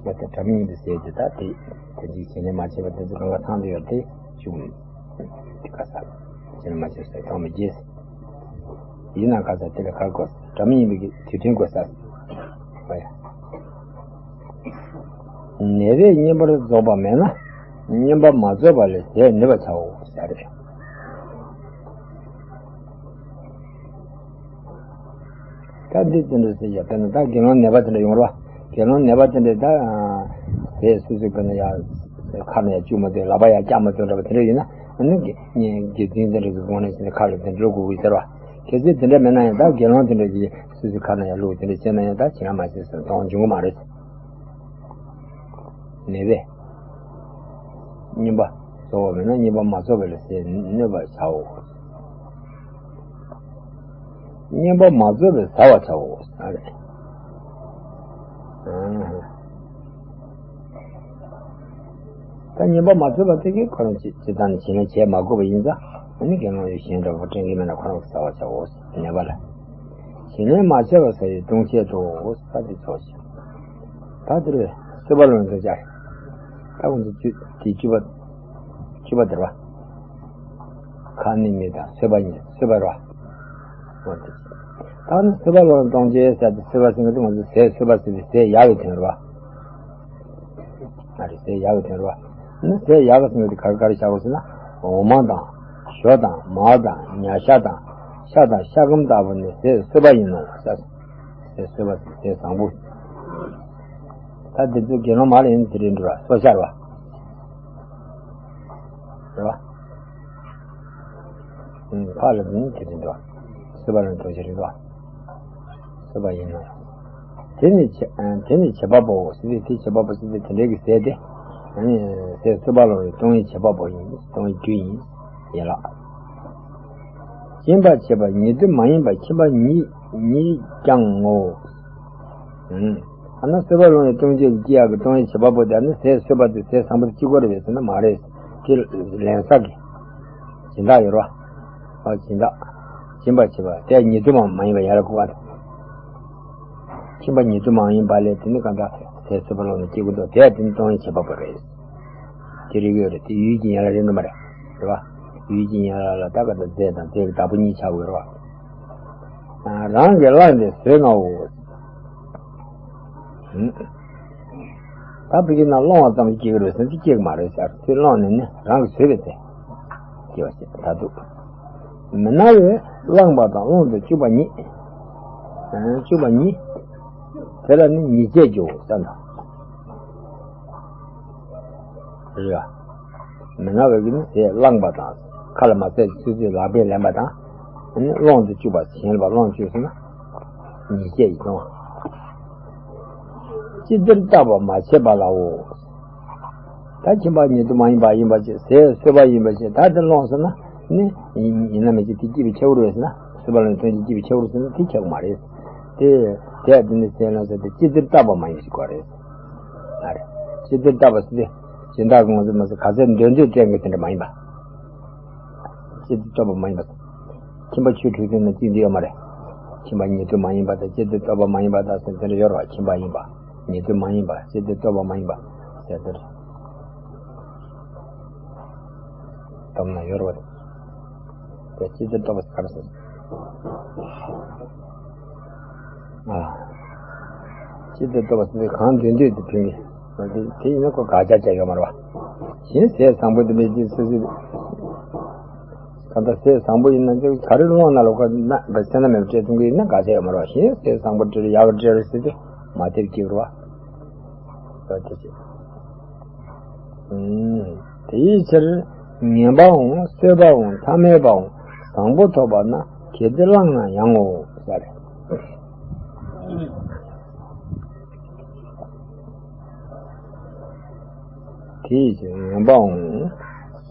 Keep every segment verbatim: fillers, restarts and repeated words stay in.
ད་སྒྲ་མི་སྙན་པའི་ཟས་དེ་ད་དེ་དེ་འཇིག་བྱིན་ལེན་མ་བྱས་པ་དེ་ཚོ་གང་ག་ཚང་དུ་ཡོད་དེ་བཅུག་མི་དེ་ག་ས་བྱིན་ལེན་མ་བྱས་ཟས་གཏོང་མི་རྒྱས། ཡིན་ན་ག་ས་དེ་ལ་ག་དགོས། སྒྲ་མི་སྙན་པའི་དུས་མཐུན་དགོས་ས། ནད་པས་བསྙེན་པར་རྫོགས་པ་མེད་ན། བསྙེན་པ་མ་རྫོགས་པ་ལས་ཟས་ནུས་པར་བྱའོ་ཟེར་རེད། ད་འདི་དེ་འདྲ་ཟེར་ཡ་དཔེར་ན་ད་དགེ་སློང་ནད་པ་དེ་འདྲ་ཡོང་རོགས། དགེ་སློང་ནད་པ་དེ་འདྲ་ད་ཟས་སུ་སུ་དཔེར་ན་ཡ་ཁ་ནས་ཡ་བཅུག་མ་ཐུབ། ལག་པ་ཡ་བཀྱག་མ་ཐུབ་འདྲ་པ་དེ་འདྲ་ཡིན་ན་ཨ་ནི་དགེ་དགེ་འཛིན་དེ་འདྲ་གི་སྒོ་ནས་ཟེར་ནས་ཁ་ལ་དེ་འགྲོ་དགོས་ཀྱི་ཟེར་བ། གལ་སྲིད་དེ་འདྲ་མེད་ན་ཡང་ད་དགེ་སློང་དེ་འདྲ་གི་སུ་སུ་ཁ་ནས་ཡ་བླུགས་དེ་འདྲ་བྱས་ན་ཡང་ད་བྱིན་རླབས་མ་བྱས་ཟེར་གཏོང་འབྱུང་གི་མ་རེད། ནད་པས་བསྙེན་པ་རྫོགས་པ་མེད་ན་བསྙེན་པ་མ་རྫོགས་པ་ལས་ཟས་ནུས་པར་བྱའོ། བསྙེན་པ་མ་རྫོགས་པས་ཟ་བར་བྱའོ། ཨ་རེ། ཨ། ད་བསྙེན་པ་མ་རྫོགས་པ་དེ་གིས་ཁོ་རང་ཅི་ཅི་ལྟར་ནས་བྱིན་ལེན་བྱེད་མ་དགོས་པ་ཡིན་ཙང་ཨ་ནི་དགེ་སློང་ཡོད་གཞན་འདྲ་བོ་དྲན་གྱི་མེད་ན་ཁོ་རང་གིས་ཟ་བར་བྱའོ། ནད་པ་ལ། བྱིན་ལེན་མ་བྱས་པ་ཟ་བའི་ལྟུང་བྱེད་དོ། ས་དེ་ཚོགས་ཤིང་། ད་དེར་སོས་པ་ལོན་དུ་བྱ། ད་ཁོང་ཚོ་བཅུ་དེ་བཅུ་པ་བཅུ་པ་དེར་བ། ཁ་ནི་མི་དང་སོས་པ་ཉིད་སོས་པ་ར། འོ་དེ། ད་ནི་སོས་པ་ལོན་ལྟུང་བྱེད་ཟེར་ཏེ་སོས་པ་ཟེར་གྱི་འདུག་ང་ཚོ་ཟས་སོས་པ་ཟེར་ཏེ་ཟས་ཡག་གི་དོན་ར། ཨ་རེ་ཟས་ཡག་གི་དོན་ར། ནི་ཟས་ཡག་གི་ཟེར་ཏེ་ག་རེ་ག་རེ་བཞག་དགོས་ཟེར་ན་འོ་མ་དང་ཞོ་དང་མར་དང་ཉ་ཤ་དང་ཤ་དང་ཤ་སྐམ་ལྟ་བུ་ནི་ཟས་སོས་པ་ཡིན་ནོ་ཟེར། ཟས་སོས་པ་ཟས་བཟང་པོ། ད་འདི་ཚོ་དགེ་སློང་མ་ལ་ཡིན་དེ་རིང་འགྲོ་བ་སོ་ཤ་ར་བ། རེད་བ། ཨུམ་ཕག་ལ་ཡིན་དེ་རིང་འགྲོ་བ། སོས་པ་ལ་འགྲོ་ཞིག་རེད་བ། སོས་པ་ཡིན་ནོ། དེ་ནི་བྱེད་ཨ་དེ་ནི་བྱེད་པ་པོ་ཟེར་ཏེ་དེ་བྱེད་པ་པོ་ཟེར་ཏེ་དེ་འདྲའི་གི་ཟས་དེ། ཨ་ནི་ཟས་སོས་པ་ལོན་པའི་ལྟུང་བའི་བྱེད་པ་པོ་ཡིན་ལྟུང་བའི་རྒྱུ་ཡིན། ཡན་ལག་སྦྱིན་པ་བྱེད་པ་ཉིད་དུ་མ་ཡིན་པ་ཁྱིམ་པ་ཉིད་ཉིད་ཀྱང་ངོ་། ཨུམ། ཨ་ན་སོས་པ་ལོན་པའི་ལྟུང་བྱེད་ཀྱི་སྐྱེ་ཡག་གི་ལྟུང་བའི་བྱེད་པ་པོ་དེ་ཨ་ནི་ཟས་སོས་པ་དེ་ཟས་བཟང་པོ་དེ་གཅིག་པོ་རེད་པས་ཟེར་ན་མ་རེད། དེ་ལེན་ས་གི་སྦྱིན་བདག་ཡོད་རོ། ཨ་སྦྱིན་བདག་སྦྱིན་པ་བྱེད་པ་དེ་ཉིད་དུ་མ་མ་ཡིན་པ་ཡར་ལ་བཀོད་པ་དང་། ཁྱིམ་པ་ཉིད་དུ་མ་ཡིན་པ་ལས་དེ་ནི་གང་ལྟར་ཟས་སོས་པ་ལོན་ནས་སྐྱེ་དགོས་འདུག་དེ་དེ་ནི་ལྟུང་བའི་བྱེད་པ་པོ་རེད། དེ་རིགས་ཡོད་རེད། དེ་ཡུལ་གྱི་ཡན་ལག་རེད་འགྲོ་མ་རེད། རེད་བ། ཡུལ་གྱི་ཡན་ལག་ལ་ད་ག་ད་རྫས་དང་རྫས་ཀྱི་བདག་པོ་གཉིས་ཆགས་དགོས་རེད་བ། རང་གིས་བླངས་ཏེ་ཟོས་ནའོ། ད་བི་གི་ན་སློང་བ་ཙམ་གྱིས་སྐྱེ་གི་རེད་ཟེར་ན་དེ་སྐྱེ་གི་མ་རེད་ཟེར། དེ་སློང་ནས་ནི་རང་གིས་ཟོས་པས་དེ་སྐྱེ་བ་ཞིག་ད་འདུག་མི་ན་བས་བླངས་པ་དང་སློང་དུ་བཅུག་པ་ཉིད། བཅུག་པ་ཉིད། དེ་ལ་ནི་ཉིད་ཅེས་བརྗོད་བསམ་དང་། རེད་བ། མི་ན་བས་ཀྱི་ནི་ཟས་བླངས་པ་དང་ཁ་ལ་མ་ཟས་ཚུལ་ཚུལ་ལག་པས་ལེན་པ་དང་། ཨ་ནི་སློང་དུ་བཅུག་པ་གཞན་ལ་སློང་བཅུག་ཟེར་ན། ཉིད་ཅེས་ཡིན་ནོ། ཅི་བདེར་བརྟག་པ་མ་བྱས་པ་ལའོ། ད་ཁྱིམ་པ་ཉིད་དུ་མ་ཡིན་པ་ཡིན་པ་ཅིག་ཟས་སོས་པ་ཡིན་པ་ཅིག་ད་དེ་སློང་ཟེར་ན་ནི་ཡིན་ན་མི་ཅིག་དེ་སྐྱིད་པའི་ཁྱེའུ་རེད་ཟེར་ན་སོས་པ་ལ་ཐོན་གྱི་སྐྱིད་པའི་ཁྱེའུ་རེད་ཟེར་ན་དེ་ཁྱེའུ་མ་རེད། དེ་དེ་དེ་ནི་ཟས་སློང་ཟེར་དེ་ཅི་བདེར་བརྟག་པ་མ་ཡིན་ཞིག་གོ་རེད། ཨ་རེད། ཅི་བདེར་བརྟག་པ་ཟེར་དེ་སྦྱིན་བདག་གི་ངོ་ཚ་མ་ཟེར་ག་ཚད་འདོད་འདོད་སྤྲད་མཁན་དེ་འདྲ་མ་ཡིན་པ། ཅི་བདེར་བརྟག་པ་མ་ཡིན་པ། ཁྱིམ་པ་ཆོས་འཁྲུག་དུས་ན་གཅིག་འདི་ཡོད་མ་རེད། ཁྱིམ་པ་ཉིད་དུ་མ་ཡིན་པ་དང་ཅི་བདེར་བརྟག་པ་མ་ཡིན་པ་དང་ཟེར་དེ་འདྲ་ཡོད་རེད་བ། ཁྱིམ་པ་ཡིན་པ། ཉིད་དུ་མ་ཡིན་པ་ཅི་བདེར་བརྟག་པ་མ་ཡིན་པ་ཟེར་དེ་རེད། བརྟག་ན་ཡོད་རེད་བ། དེ་ཅི་བདེར་བརྟག་པ་ཟེར་ག་རེ་ཟེར། ཨ། ཅི་བདེར་བརྟག་པ་ཟེར་གང་འདོད་འདོད་དུ་ཕུལ་གི། དེ་དེ་ཡིན་ན་ཁོ་དགག་བྱ་བྱ་ཡོད་མ་རེད་བ། གཞན་ཟས་བཟང་པོ་དེ་མེད་ཅེས་སོ་སོའི། གང་ལྟར་ཟས་བཟང་པོ་ཡིན་ན་ཅིག་ག་རེ་སློང་ན་ལོ་ཁ་ན་བ་སེམས་ན་མེད་པ་སྤྲད་ཐུབ་ཀྱི་ཡིན་ན་དགག་བྱ་ཡོད་མ་རེད་བ། གཞན་ཟས་བཟང་པོ་སྤྲད་ཡག་ག་སྤྲད་རེད་ཟེར་ཏེ་མ་དེར་སྐྱེ་རུ་བ། ད་དེ་ཅི། དེའི་ཕྱིར་ངན་པའང་སོས་པའང་ཐ་མལ་པའང་བཟང་པོ་ཐོབ་པ་ན་གལ་ཏེ་བླངས་ན་ཡང་ངོ་ཟེར། དེའི་ཕྱིར་ངན་པའང་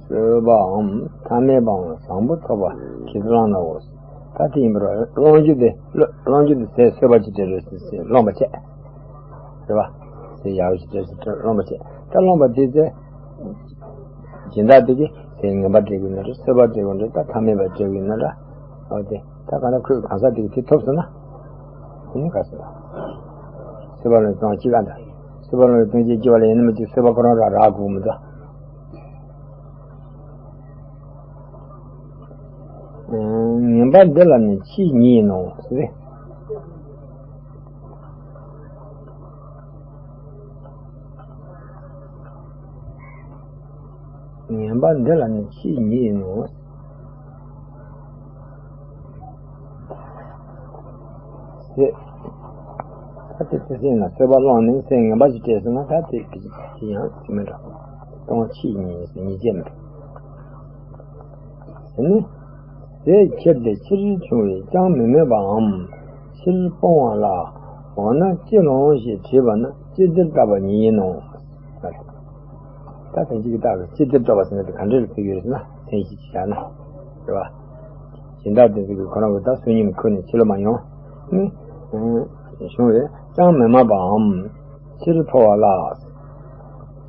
སོས་པའམ་ཐ་མལ་པའང་བཟང་པོ་ཐོབ་པ་གལ་ཏེ་བླངས་ནའོ། ད་དེ་ཡིན་པར་སློང་རྒྱུ་དེ་སློང་རྒྱུ་དེ་ཟས་སོས་པ་ཅིག་སྤྲད་རོགས་ཟེར་སློང་པ་བྱས། རེད་བ། ཟས་ཡག་པོ་ཞིག་སྤྲད་ཟེར་སློང་པ་བྱས། ད་སློང་པ་དེ་ཚེ། སྦྱིན་བདག་དེ་གིས་ཟས་ངན་པ་སྤྲད་དགོས་ན་རེད། སོས་པ་སྤྲད་དགོས་ན་རེད། ད་ཐ་མལ་པ་སྤྲད་དགོས་ན་རེད། འོ་དེ་ད་གང་ལྟར་ཁོས་གང་ཟག་དེ་གིས་དེ་ཐོབ་སོང་ན། དེ་ནི་ག་ཟེར། སོས་པ་ལ་གཏོང་གཅིག་ཨ་འདྲ། སྲིད་པ་ལོང་བའི་ལྟུང་བྱེད་སྐྱེ་བ་ལ་ཡིན་ན་མི་སྐྱེ། སྲིད་པ་ཁོ་རང་རང་རག་དགོས་མི་འདུག་ངན་པ་འདི་ལ་ནི་ཆོས་ཉིད་ཡིན་ནོ་ཟེར། ངན་པ་འདི་ལ་ནི་ཆོས་ཉིད་ཡིན་ནོ། ཟེར། ད་དེ་ཚེ་ཟིན་ན་སྲིད་པ་ལོང་ནས་སེམས་ངན་པ་ཞིག་སྤྲད་སོང་ན། ད་དེ་དེ་ཡང་ཟིན་མི་འགྲོ། སྟོང་ཆོས་ཉིད་ཟེར་ཉིད་ཅན་མི་འགྲོ། ཟེར་ནས། ཟས་ཁྱེར་ཏེ་ཕྱིར་བྱུང་བས་ཅང་མི་སྨོད་པའམ། ཕྱིར་སྤོང་བ་ལ། འོ་ན་ཅི་ལོང་ཞེས་དྲིས་པ་ན། ཅི་བདེར་བཏགས་པ་ཉིད་ཡིན་ནོ། ད་དེ་གཅིག་གི་རྟགས་ཀྱི་ཅི་བདེར་བཏགས་པ་ཟེར་ན་དེ་ག་འདྲ་ལ་ཐུག་ཡོད་ཟེར་ན། མཚན་གཞི་ཅིག་བཞག་ན། རེད་བ། སྦྱིན་བདག་དེ་ཚོ་གིས་ཁོ་རང་གི་ད་བསོད་སྙོམས་ཁུར་ནས་ཕྱི་ལོགས་མར་ཡོང་། ནི། བྱུང་བས་ཅང་མི་སྨོད་པའམ། ཕྱིར་འཕོ་བ་ལ།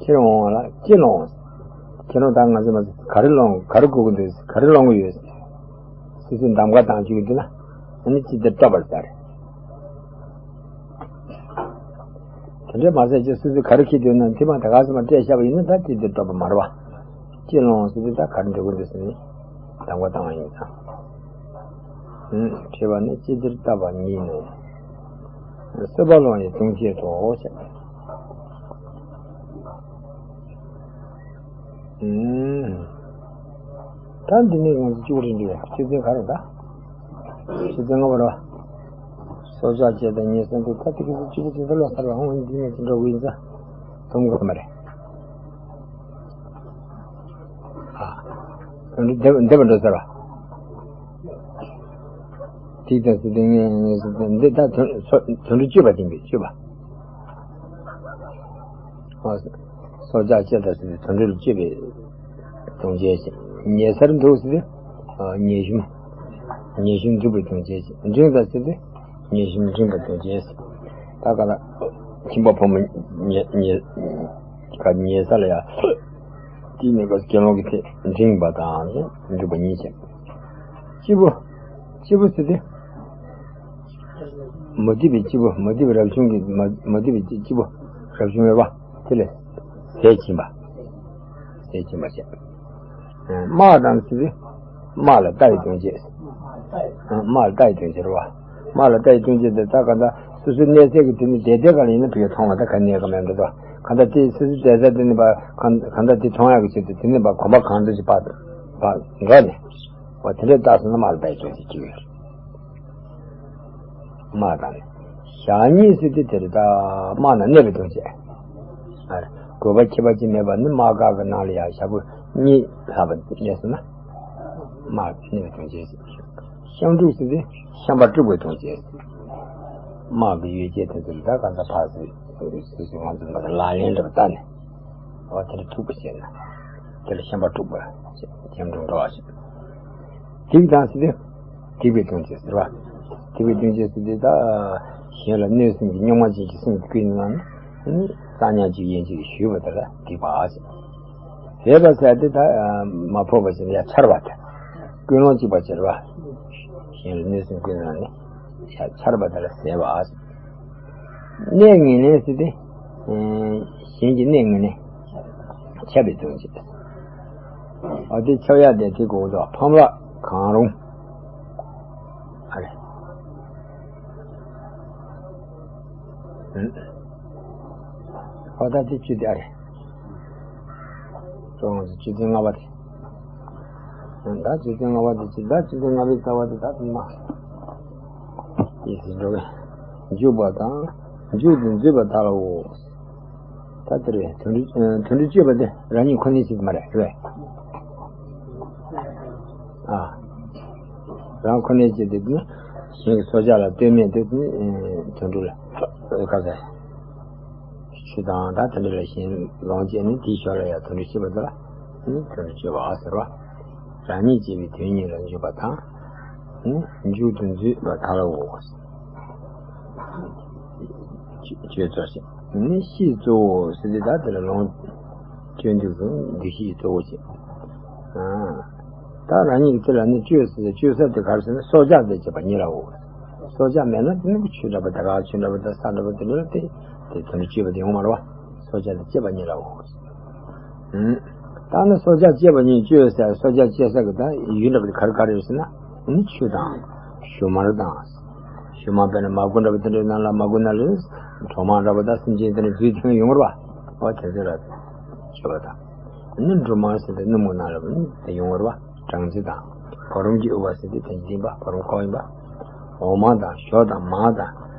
ཕྱིར་འོང་བ་ལ་ཅི་ལོང་། ཁྱེད་རང་ད་ང་ཚོ་མ་ག་རེ་ལོང་ག་རེ་དགོས་ཀྱི་འདུག་ག་རེ་ལོང་གི་ཡོད། སོ་སོའི་གདམ་ག་བཏང་བཅུག་གི་འདུག་ན། ཨ་ནི་ཅི་བདེར་སྤྲོད་པར་བྱ་རེད། དེ་འདྲ་མ་ཟད་ཀྱི་སོ་སོས་ག་རེ་ཁྱེར་འདོད་ན་དེ་མ་ད་ག་ཟེ་མར་སྤྲད་བཞག་པ་ཡིན་ན། ད་ཅི་བདེར་སྤྲོད་པ་མ་རེད་བ། ཅི་ལོང་ཟེར་དུས་ད་ག་རེ་འདོད་ཀྱི་འདུག་ཟེར་ནས་གདམ་ག་བཏང་བ་ཡིན་ཙང་། དྲིས་པ་ནི་ཅི་བདེར་བཏགས་པ་ཉིད་ནོ། སྲིད་པ་ལོང་བའི་ལྟུང་བྱེད་དོ་ཞེས། ད་འདི་ནས་ང་ཚོ་བཅུ་པ་རེད་འདུག་ཆུ་ཚོད་ག་རེ་ད། ཆུ་ཚོད་ལྔ་པ་རེད་བ། སྲོག་ཆགས་བཅད་དང་ཉེ་སར་འདུག་ད་དེ་ག་ཚོད་བཅུ་པ་ཆུ་ཚོད་ལོག་ཚར་བ། འོང་འདི་ནས་ཅི་འགྲོ་གི་ཡིན་ཙང་། དུམ་ག་མ་རེད། ཨ། འདི་འདི་པ་འགྲོ་ཚར་བ། ཏིག་ཏ་སི་ཏི་ངེ་ངེ་སི་ཏི་འདི་ད་དོན་དོན་དུ་གཅོད་པ་དེ་འདི་གཅོད་པ། ཨ། སྲོག་ཆགས་བཅད་དང་ཟེར་ཏེ་དོན་དུ་གཅོད་པའི་ལྟུང་བྱེད་ཅིག་ཉེ་སར་འདུག་ཟེར་ཏེ། ཨ། ཉེ་ཞིང་། ཉེ་ཞིང་འདུག་པའི་ལྟུང་བྱེད་ཅིག་འབྲིང་དང་ཟེར་ཏེ། ཉེ་ཞིང་འབྲིང་པོའི་ལྟུང་བྱེད་ཅིག་ད་ག་ལ། ཁྱིམ་པ་ཕོ་མོ་ཉེ་ཉེ། ག་ཉེ་ས་ལ་ཡ། དེའི་གནས་སྐབས་དགེ་སློང་གི་ཚེ་འབྲིང་བ་དང་འདུག་པ་གཉིས་བྱས། སྐྱེས་བུ། སྐྱེས་བུ་ཟེར་ཏེ། མུ་སྟེགས་པའི་སྐྱེས་བུ། མུ་སྟེགས་པའི་རབ་བྱུང་གི་མ་མུ་སྟེགས་པའི་སྐྱེས་བུ། རབ་བྱུང་བའི་བ། དེ་ལས་ཟས་སྦྱིན་པ། ཟས་སྦྱིན་པ་བྱས། དམག་དང་ཟེར་ཏེ། དམག་ལ་ལྟ་བའི་ལྟུང་བྱེད། དམག་ལ་ལྟ་བའི་ལྟུང་བྱེད་རེད་བ། དམག་ལ་ལྟ་བའི་ལྟུང་བྱེད་དེ་ད་ག་ད་སོ་སོའི་གནས་ཚད་ཀྱི་དེ་ནི་བསྡད་བསྡད་ག་ལ་ཡིན་ན་ཕ་གིར་མཐོང་བ་ད་ག་གནས་ག་མེད་འགྲོ་ད། ག་ད་དེ་སོ་སོའི་བསྡད་ས་དེ་ནི་པ་ག་ག་ད་དེ་མཐོང་ཡག་གི་ཆེད་དུ་དེ་ནི་པ་གོམ་པ་གང་འདྲ་ཞིག་པ་པ་འགྲོ་ནས། འོ་དེ་འདྲའི་རྟགས་སུ་ན་དམག་ལ་ལྟ་བའི་ལྟུང་བྱེད་ཅིག་ཡོད། དམག་དང་ནི། ཞག་གཉིས་ཟེར་དུས་དེར་ད་དམག་ན་གནས་པའི་ལྟུང་བྱེད། ཨ། དགོས་པ་ཁྱད་པར་ཅིག་མེད་པར་ནི་དམག་སྒར་གྱི་ནང་ལ་ཡང་ཞག་པོ་གཉིས་ལྷག་པ་གནས་སོང་ན། དམག་གནས་པའི་ལྟུང་བྱེད་ཅིག་ཤམ་འཁྲུག་ཟེར་དུས་ཤམ་པ་དཀྲུགས་པའི་ལྟུང་བྱེད། དམག་གི་ཡོ་བྱད་དེ་ཚོ་ལ་ད་ག་ད་ཕར་ཟེར་ཟེར་ཟེར་ང་ཚོ་ལག་ལེན་འདྲ་བ་བསྟར་ནས། འོ་དེ་ལ་ཐུག་པ་བྱས་ན། དེ་ལ་ཤམ་པ་དཀྲུགས་པ་བྱས། ཤམ་འཁྲུག་འགྲོ་བ་བྱས། སྡིག་དང་ཟེར་ཏེ། སྡིག་པའི་ལྟུང་བྱེད་ཟེར་བ། སྡིག་པའི་ལྟུང་བྱེད་ཟེར་ཏེ་ད། གཞན་ལ་གནོད་སེམས་ཀྱི་གཉུག་མ་ཅན་གྱི་སེམས་ཀྱིས་ཀུན་ནས་ནི། བཏང་སྙོམས་ཅིག་ཡན་ཅིག་ཞུས་པ་དེ་ལ་སྡིག་པ་ཟེར། ཟད་པ་ཟེར་ཏེ་ད། མ་ཕོག་པ་ཅིག་ཡང་ཆར་བ་དེ། ཀུན་སློང་གཅིག་པ་ཟེར་བ། གཞན་ལ་གནོད་སེམས་ཀུན་ནས་ནི། ཡང་ཆར་བ་དེ་ལ་ཟད་པ་ཟེར། གནས་ངན་ལེན་ཟེར་ཏེ། གཞན་གྱི་གནས་ངན་ལེན། འཁྱབ་པའི་ལྟུང་བྱེད། འོ་དེ་འཁྱབ་ཡག་དེ་དེ་གོ་དོ་ཕམ་ར་གང་རུང་། ཨ་རེ། འོ་ད་དེ་བཅུ་དེ་ཨ་རེ། ཙོང་ཙེ་བཅུ་དེ་ལྔ་པ་དེ། ད་བཅུ་དེ་ལྔ་པ་དེ་ཅི། ད་བཅུ་དེ་ལྔ་པའི་རྩ་བ་དེ་ད་དེ་མ། ཡིད་སེམས་འགྲོ་བས་འཇུག་པ་དང་། མཇུག་ཏུ་འཛུད་པ་དག་ལའོ། ད་དེ་རེད། དོན་དུ་དོན་དུ་གཅོད་པ་དེ་རང་ཉིད་ཁོ་ནའི་ཆེད་དུ་མ་རེད། རེད། ཨ། རང་ཁོ་ནའི་ཆེད་དུ་ནི། གཞན་གྱི་སྲོག་ཆགས་ལ་ལྟོས་མེད་དེ་ནི་དོན་དུ་ལ་ག་ཟེར། ཆུ་དང་ད་དེ་འདྲ་ལ་གཞན་ལོངས་སྤྱད་ནས་དེའི་ཞོར་ལ་ཡང་དོན་དུ་གཅོད་པ་དེ་ལ་ནི་དོན་དུ་གཅོད་པ་ཟེར་བ། རང་ཉིད་གཅེས་པའི་དོན་གཉེར་ལ་འཇུག་པ་དང་། ནི་མཇུག་ཏུ་འཛུད་པ་དག་ལའོ། གཅོད་གཅོད་གཙོ་ཞེས་ནི་ཤེས་གཙོ་བོ་ཟེར་ཏེ་ད་དེ་ལ་ལོངས་སྤྱོད་འདུག་ཟེར་འདུ་ཤེས་གཙོ་བོ་བྱེད། ཨ། ད་རང་ཉིད་ཀྱི་དེ་ལ་ནི་གཅོད་ཟེར་ཏེ་གཅོད་ས་དེ་ག་རེ་ཟེར་ན་སྲོག་ཆགས་དང་བཅས་པ་ཉིད་ལའོ། སྲོག་ཆགས་མེད་ན་ནི་ཆུ་འདྲ་པོ་དེ་ག་ཆུ་འདྲ་པོ་དང་ས་འདྲ་པོ་དེ་འདྲ་ལ་དེ། དེ་དོན་དུ་སྤྱོད་པ་དེ་ཡོང་མ་རེད་བ། སྲོག་ཆགས་དང་བཅས་པ་གཉིས་ལའོ། ཨུམ། ད་ནི་སྲོག་ཆགས་བཅས་པ་གཉིས་སྤྱོད་ཟེར་སྲོག་ཆགས་བཅས་ས་གི་ད་ཡུལ་འདྲ་པོ་དེ་ག་རེ་ག་རེ་ཡོད་ཟེར་ན། ཨ་ནི་ཆུ་དང་། ཞུན་མར་དང་། ཞུན་མར་དཔེར་ན་མ་ཀུ་འདྲ་པོ་དེ་འདྲའི་ནང་ལ་མ་ཀུ་ནང་ལ་གྲོག་མ་འདྲ་པོ་དང་སེམས་ཅན་དེ་འདྲ་འཛུལ་ཐེངས་ཡོང་བ་རེད་བ། འོ་དེ་ཚོ་ལ་སྤྱོད་པ་དང་། ཨ་ནི་འབྲུ་མར་ཟེར་དེ་སྣུམ་གྱི་ནང་ལ་དེ་ཡོང་བ་རེད་བ། སྦྲང་རྩི་དང་། བ་རུམ་གྱི་དབུ་བ་ཟེར་དེ་དོན་གྱི་ཡིན་པ། བ་རུམ་ཁོག་ཡིན་པ། འོ་མ་དང་ཞོ་དང་མར་དང་།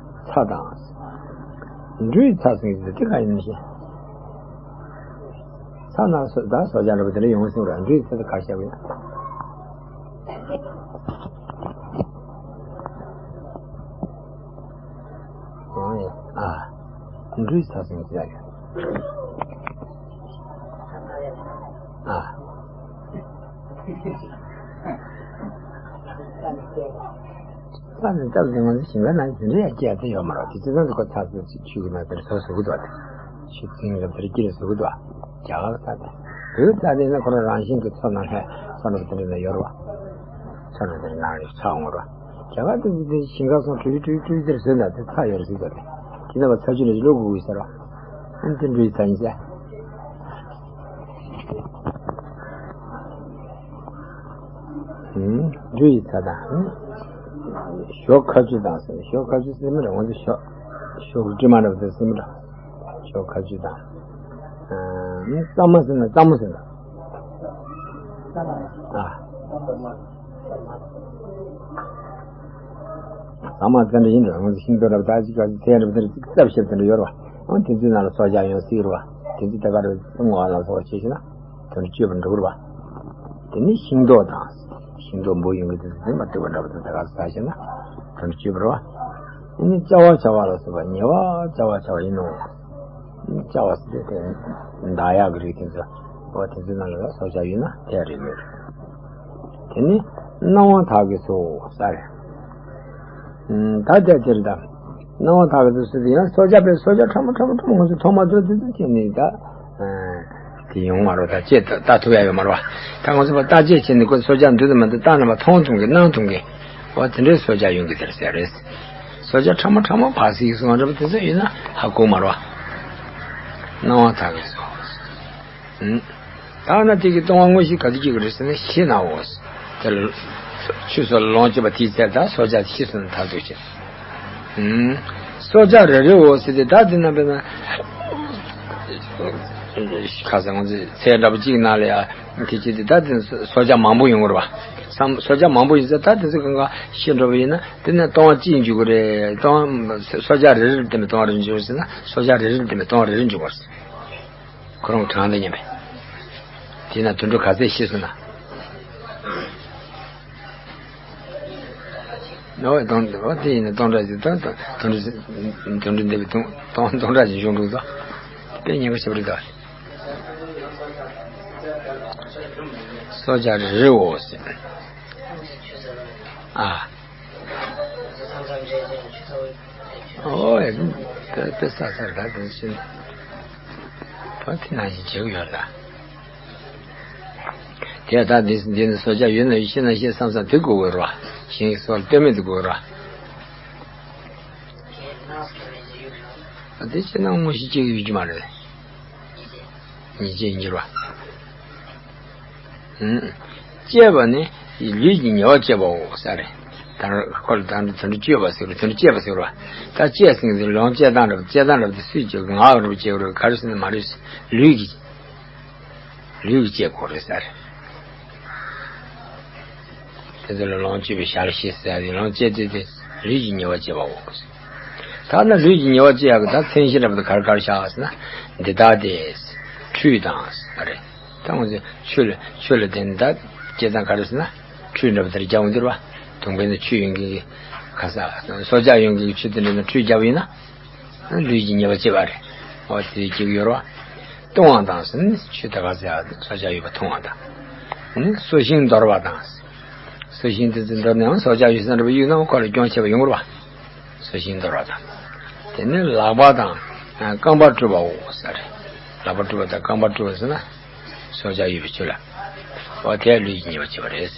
ཚྭ་དང་། འབྲུའི་ཚྭ་ཟེར་གྱི་དེ་ག་ཡིན་ཞེ། ཚྭ་ན་སོ་ད་སྲོག་ཆགས་འདྲ་པོ་དེ་འདྲ་ཡོང་སྲིད་ར། འབྲུའི་ཚྭ་དེ་ག་བཤད་པ་ཡིན། ཨ། འབྲུའི་ཚྭ་ཟེར་གྱི་ཡ། ཨ། ཚྭ་ནི་སྟབས་བདེ་མོ་ཞིང་ཁ་ནང་དེ་འདྲ་ཡང་སྐྱེ་ཡ་དེ་ཡོད་མ་རེད། དེ་ཚོ་ཚང་དུ་ཁོ་ཚྭ་ཟེར་ཆུ་གི་ནང་དེར་བཟོ་བཟོ་གི་འདུག་བ། དེ་ཆུ་ཚིང་ལ་དེར་སྐྱེ་བཟོ་གི་འདུག་བ། རྒྱ་གར་ཚྭ་དེ། བོད་ཚྭ་དེ་ན་ཁོ་རང་རང་བཞིན་གྱི་མཚོ་ནང་ལྷས་མཚོ་ནང་དེ་འདྲ་ན་ཡོད་རེད་བ། མཚོ་ནང་དེ་ནང་ལ་ཚྭ་འོང་རེད་བ། རྒྱ་གར་དེ་དེ་ཞིང་ཁ་སོང་གྲུ་གི་གྲུ་གི་གྲུ་གི་དེར་བཟོས་ན་དེ་ཚྭ་ཡོད་རེད་ཟེར་གི་འདུག་བ། དེ་དེ་ན་བ་ཚྭ་ཆུ་ནས་བླུག་དགོས་ཀྱི་ཟེར་བ། ཨ་ནི་དེ་འབྲུའི་ཚྭ་ཡིན་ཟེར། འབྲུ་ཡི་ཚྭ་དང་། ཞོ་ཁ་ཆུ་དང་ཟེར། ཞོ་ཁ་ཆུ་ཟེར་མི་རེད། འོན་ཏེ་ཞོ། ཞོ་གི་དྲི་མ་འདྲ་པོ་དེ་ཟེར་མི་འདྲ། ཞོ་ཁ་ཆུ་དང་། ཨ་ནི་གཙང་མ་ཟེར་ན་གཙང་མོ་ཟེར་ན། ཨ། གཙང་མ་དེ་འདྲ་ཡིན་འདྲ། འོན་ཏེ་ཤིང་ཏོག་འདྲ་པོ་ད་ཅིག་ག་ཚད་འདྲ་པོ་དེ་འདྲ་ཅིག་བསྲེགས་བཞག་དེ་འདྲ་ཡོད་རེད་བ། འོན་དེ་ཚོའི་ནང་ལ་སྲོག་ཆགས་ཡོང་སྲིད་རེད་བ། དེ་ཚོ་དེ་ག་རེ་བསྲེགས་པ་ལ་སོགས་བྱས་ཤེ་ན། དོན་དུ་སྤྱོད་པར་འགྲོ་གི་རེད་བ། དེ་ནི་ཤིང་ཏོག་དང་། ཤིང་ཏོག་འབུ་ཡོང་གི་དེ་ཚོ་མ་བཏུབ་པ་འདྲ་པོ་དེ་ད་ག་ཟ་ཤེ་ན། དོན་དུ་སྤྱོད་པར་བ། དེ་ནི་བཅའ་བ་བྱ་བ་ལ་སོགས་པ་ཉེ་བར་བཅའ་བ་བྱ་བ་ཡིན་ནོ། བཅའ་བ་ཟེར་དེ་དེ་མདའ་ཡག་གི་རིགས་དེ་ཚོ། འོ་དེ་ཚོའི་ནང་ལ་སྲོག་ཆགས་ཡོད་ན་དེ་རེད་མོད། དེ་ནི་སྣང་བ་དག་གིས་སོ་ཟེར། ད་དེ་དེར་ད། སྣང་བ་དག་གིས་སོ་ཟེར་དེ་ཡང་སྲོག་ཆགས་པའི་སྲོག་ཆགས་ཕྲ་མོ་ཕྲ་མོ་ཕྲ་མོ་ང་ཚོ་མཐོང་མ་ཐུབ་དེ་ཚོ་ཁྱེད་ནི་ད། དེ་ཡོང་མ་རོ། ད་ཅེས་ལྟ་ཐུབ་ཡ་ཡོད་མ་རོ། ད་ང་ཚོ་བརྟག་དཔྱད་བྱས་ནས་ཁོ་སྲོག་ཆགས་འདུག་དང་མི་འདུག་བརྟག་ན་མ་མཐོང་ཐུབ་མཁན་སྣང་ཐུབ་མཁན། འོ་དེ་འདྲའི་སྲོག་ཆགས་ཡོང་གི་དེར་ཟེར་རེད། སྲོག་ཆགས་ཕྲ་མོ་ཕྲ་མོ་བ་ཟིག་སོང་འདྲ་པོ་དེ་ཚོ་ཡིན་ན་ཧ་གོ་མ་རོ། སྣང་བ་དག་གིས་སོ། ད་ན་དེ་གི་ལྟུང་བ་དངོས་གཞི་ག་དུས་སྐྱེ་གི་རེད་ཟེར་ན་ཤི་ནའོ། དེ་ལ་ཆུ་སོགས་ལ་ལོངས་སྤྱོད་པ་དེའི་ཚེ་ད་སྲོག་ཆགས་ཤི་སོང་ན་མཐར་ཐུག་ཅེས། སྲོག་ཆགས་རེ་རེའོ་ཟེར་ཏེ་ད་དེ་ན་དཔེར་ན། ཁ་སང་ང་ཚོས་ཚལ་འདྲ་པོ་གཅིག་ནང་ལ་ཡ་དེ་བྱེད་དེ་ད་དེ་སྲོག་ཆགས་མང་པོ་ཡོང་གི་རེད་བ། སྲོག་ཆགས་མང་པོ་ཡིན་ཙང་ད་དེ་ཚོ་གང་ག་ཤི་འགྲོ་བ་ཡིན་ན་དེ་ནས་ལྟུང་བ་གཅིག་འཇུག་གི་རེད། ལྟུང་བ་སྲོག་ཆགས་རེ་རེར་བརྟེན་པའི་ལྟུང་བ་རེ་འཇུག་ཟེར་ན་སྲོག་ཆགས་རེ་རེར་བརྟེན་པའི་ལྟུང་བ་རེ་རེ་འཇུག་པ་རེད། ཁོ་རང་གྲངས་དང་མཉམ་པའི། དེས་ན་དུད་འགྲོ་ག་ཚད་ཤི་སོང་ན། ཨོ་དང་ཨོ་དེ་ཡིན་ན་སྟོང་ཕྲག་གཅིག་དང་དུད་འགྲོ་དུད་འགྲོ་འདས་པའི་སྟོང་སྟོང་སྟོང་ཕྲག་གཅིག་བྱུང་འདུག་ད། དཔེ་ཉེན་ཁ་ཆེ་པོ་རེད་ད། སྲོག་ཆགས་རེ་རེའོ་ཟེར། ཨ། ཨོ་ཡ། དཔེ་དཔེ་ས་ས་རེད་ད་དེ་ཕྱིན། ད་དེ་ནང་བཞིན་བྱེད་ཀྱི་ཡོད་རེད་ད། དེ་ད་འདི་འདི་ནི་སྲོག་ཆགས་ཡོད་ན་ཤི་ན་ཤི་བསམ་བསམ་དེ་དགོས་དགོས་རེད་བ། ཞིང་སོགས་ལ་ལྟོས་མེད་དུ་དགོས་རེད་བ། དེ་ཤི་ན་དངོས་གཞི་གཅིག་ཡོད་ཀྱི་མ་རེད། ཉེས་བྱས་འགྱུར་བ། ཨུམ། བཅས་པ་ནི་ལུས་ཀྱི་ཉེ་བར་བཅས་པའོ་ས་རེད། ད་ཁོ་ལ་ད་དོན་དུ་སྤྱོད་པ་ཟེར་རེད། དོན་དུ་བཅས་པ་ཟེར་བ། ད་བཅས་ཟེར་གྱི་ལོང་བཅས་སྟངས་རབ་བཅས་སྟངས་རབ་དེ་སུས་བཅས་ཀྱི་ངག་རབ་བཅས་རེད་ག་རེ་ཟེར་ན་མ་རེད། ལུས་ཀྱི། ལུས་ཀྱི་བཅས་དགོས་རེད་ས་རེད། དེ་ཚོ་ལ་ལོངས་སྤྱོད་པའི་ཞར་ཤེས་ཟེར་ཡ་དེ་ལོངས་སྤྱད་དེ་དེ་ལུས་ཀྱི་ཉེ་བར་བཅས་པའོ། ད་ན་ལུས་ཀྱི་ཉེ་བར་བཅས་ཡག་གི་ད་མཚན་གཞི་འདྲ་པོ་དེ་ག་རེ་ག་རེ་བཞག་ཟེར་ན། འདི་ལྟ་སྟེ། ཁྲུས་དང་ཟེར་བ་རེད། ད་ང་ཚོས་ཆུ་ལ་ཆུ་ལ་བརྟེན་ནས་ད་སྐྱེ་སྟངས་ག་རེ་ཟེར་ན། ཁྲུས་འདྲ་པོ་དེར་རྒྱག་འོང་དེ་རེད་བ། དུང་བས་ན་ཆུ་ཡོད་མཁན་གྱི་ཁ་ས་སྲོག་ཆགས་ཡོད་མཁན་གྱི་ཆུ་དེ་འདྲ་ན་ཁྲུས་རྒྱབ་ཡིན་ན། ལུས་ཀྱི་ཉེ་བར་བཅས་པ་རེད། འོ་དེ་གཅིག་ཡོད་རེད་བ། བཏུང་བ་དང་ཟེར་ནས་ཆུ་ད་ག་ཟེར་ཡ་སྲོག་ཆགས་ཡོད་པ་བཏུང་བ་དང་། ནི་གསོ་ཤིང་འདོར་བ་དང་། གསོ་ཤིང་དེ་ཚོ་འདོར་ནའང་སྲོག་ཆགས་ཡོད་ས་འདྲ་པོ་གཡུགས་ན་ཁོ་ལ་གྱོང་ཆེ་བ་ཡོང་གི་རེད་བ། གསོ་ཤིང་འདོར་བ་དང་། དེ་ནས་ལག་པ་དང་རྐང་པ་བཀྲུ་བའོ་ཟེར་རེད། ལག་པ་བཀྲུ་བ་དང་རྐང་པ་བཀྲུ་བ་ཟེར་ན། སྲོག་ཆགས་ཡོད་པའི་ཆུ་ལ། འོ་དེ་ལུས་ཀྱི་ཉེ་བར་བཅས་པ་རེད།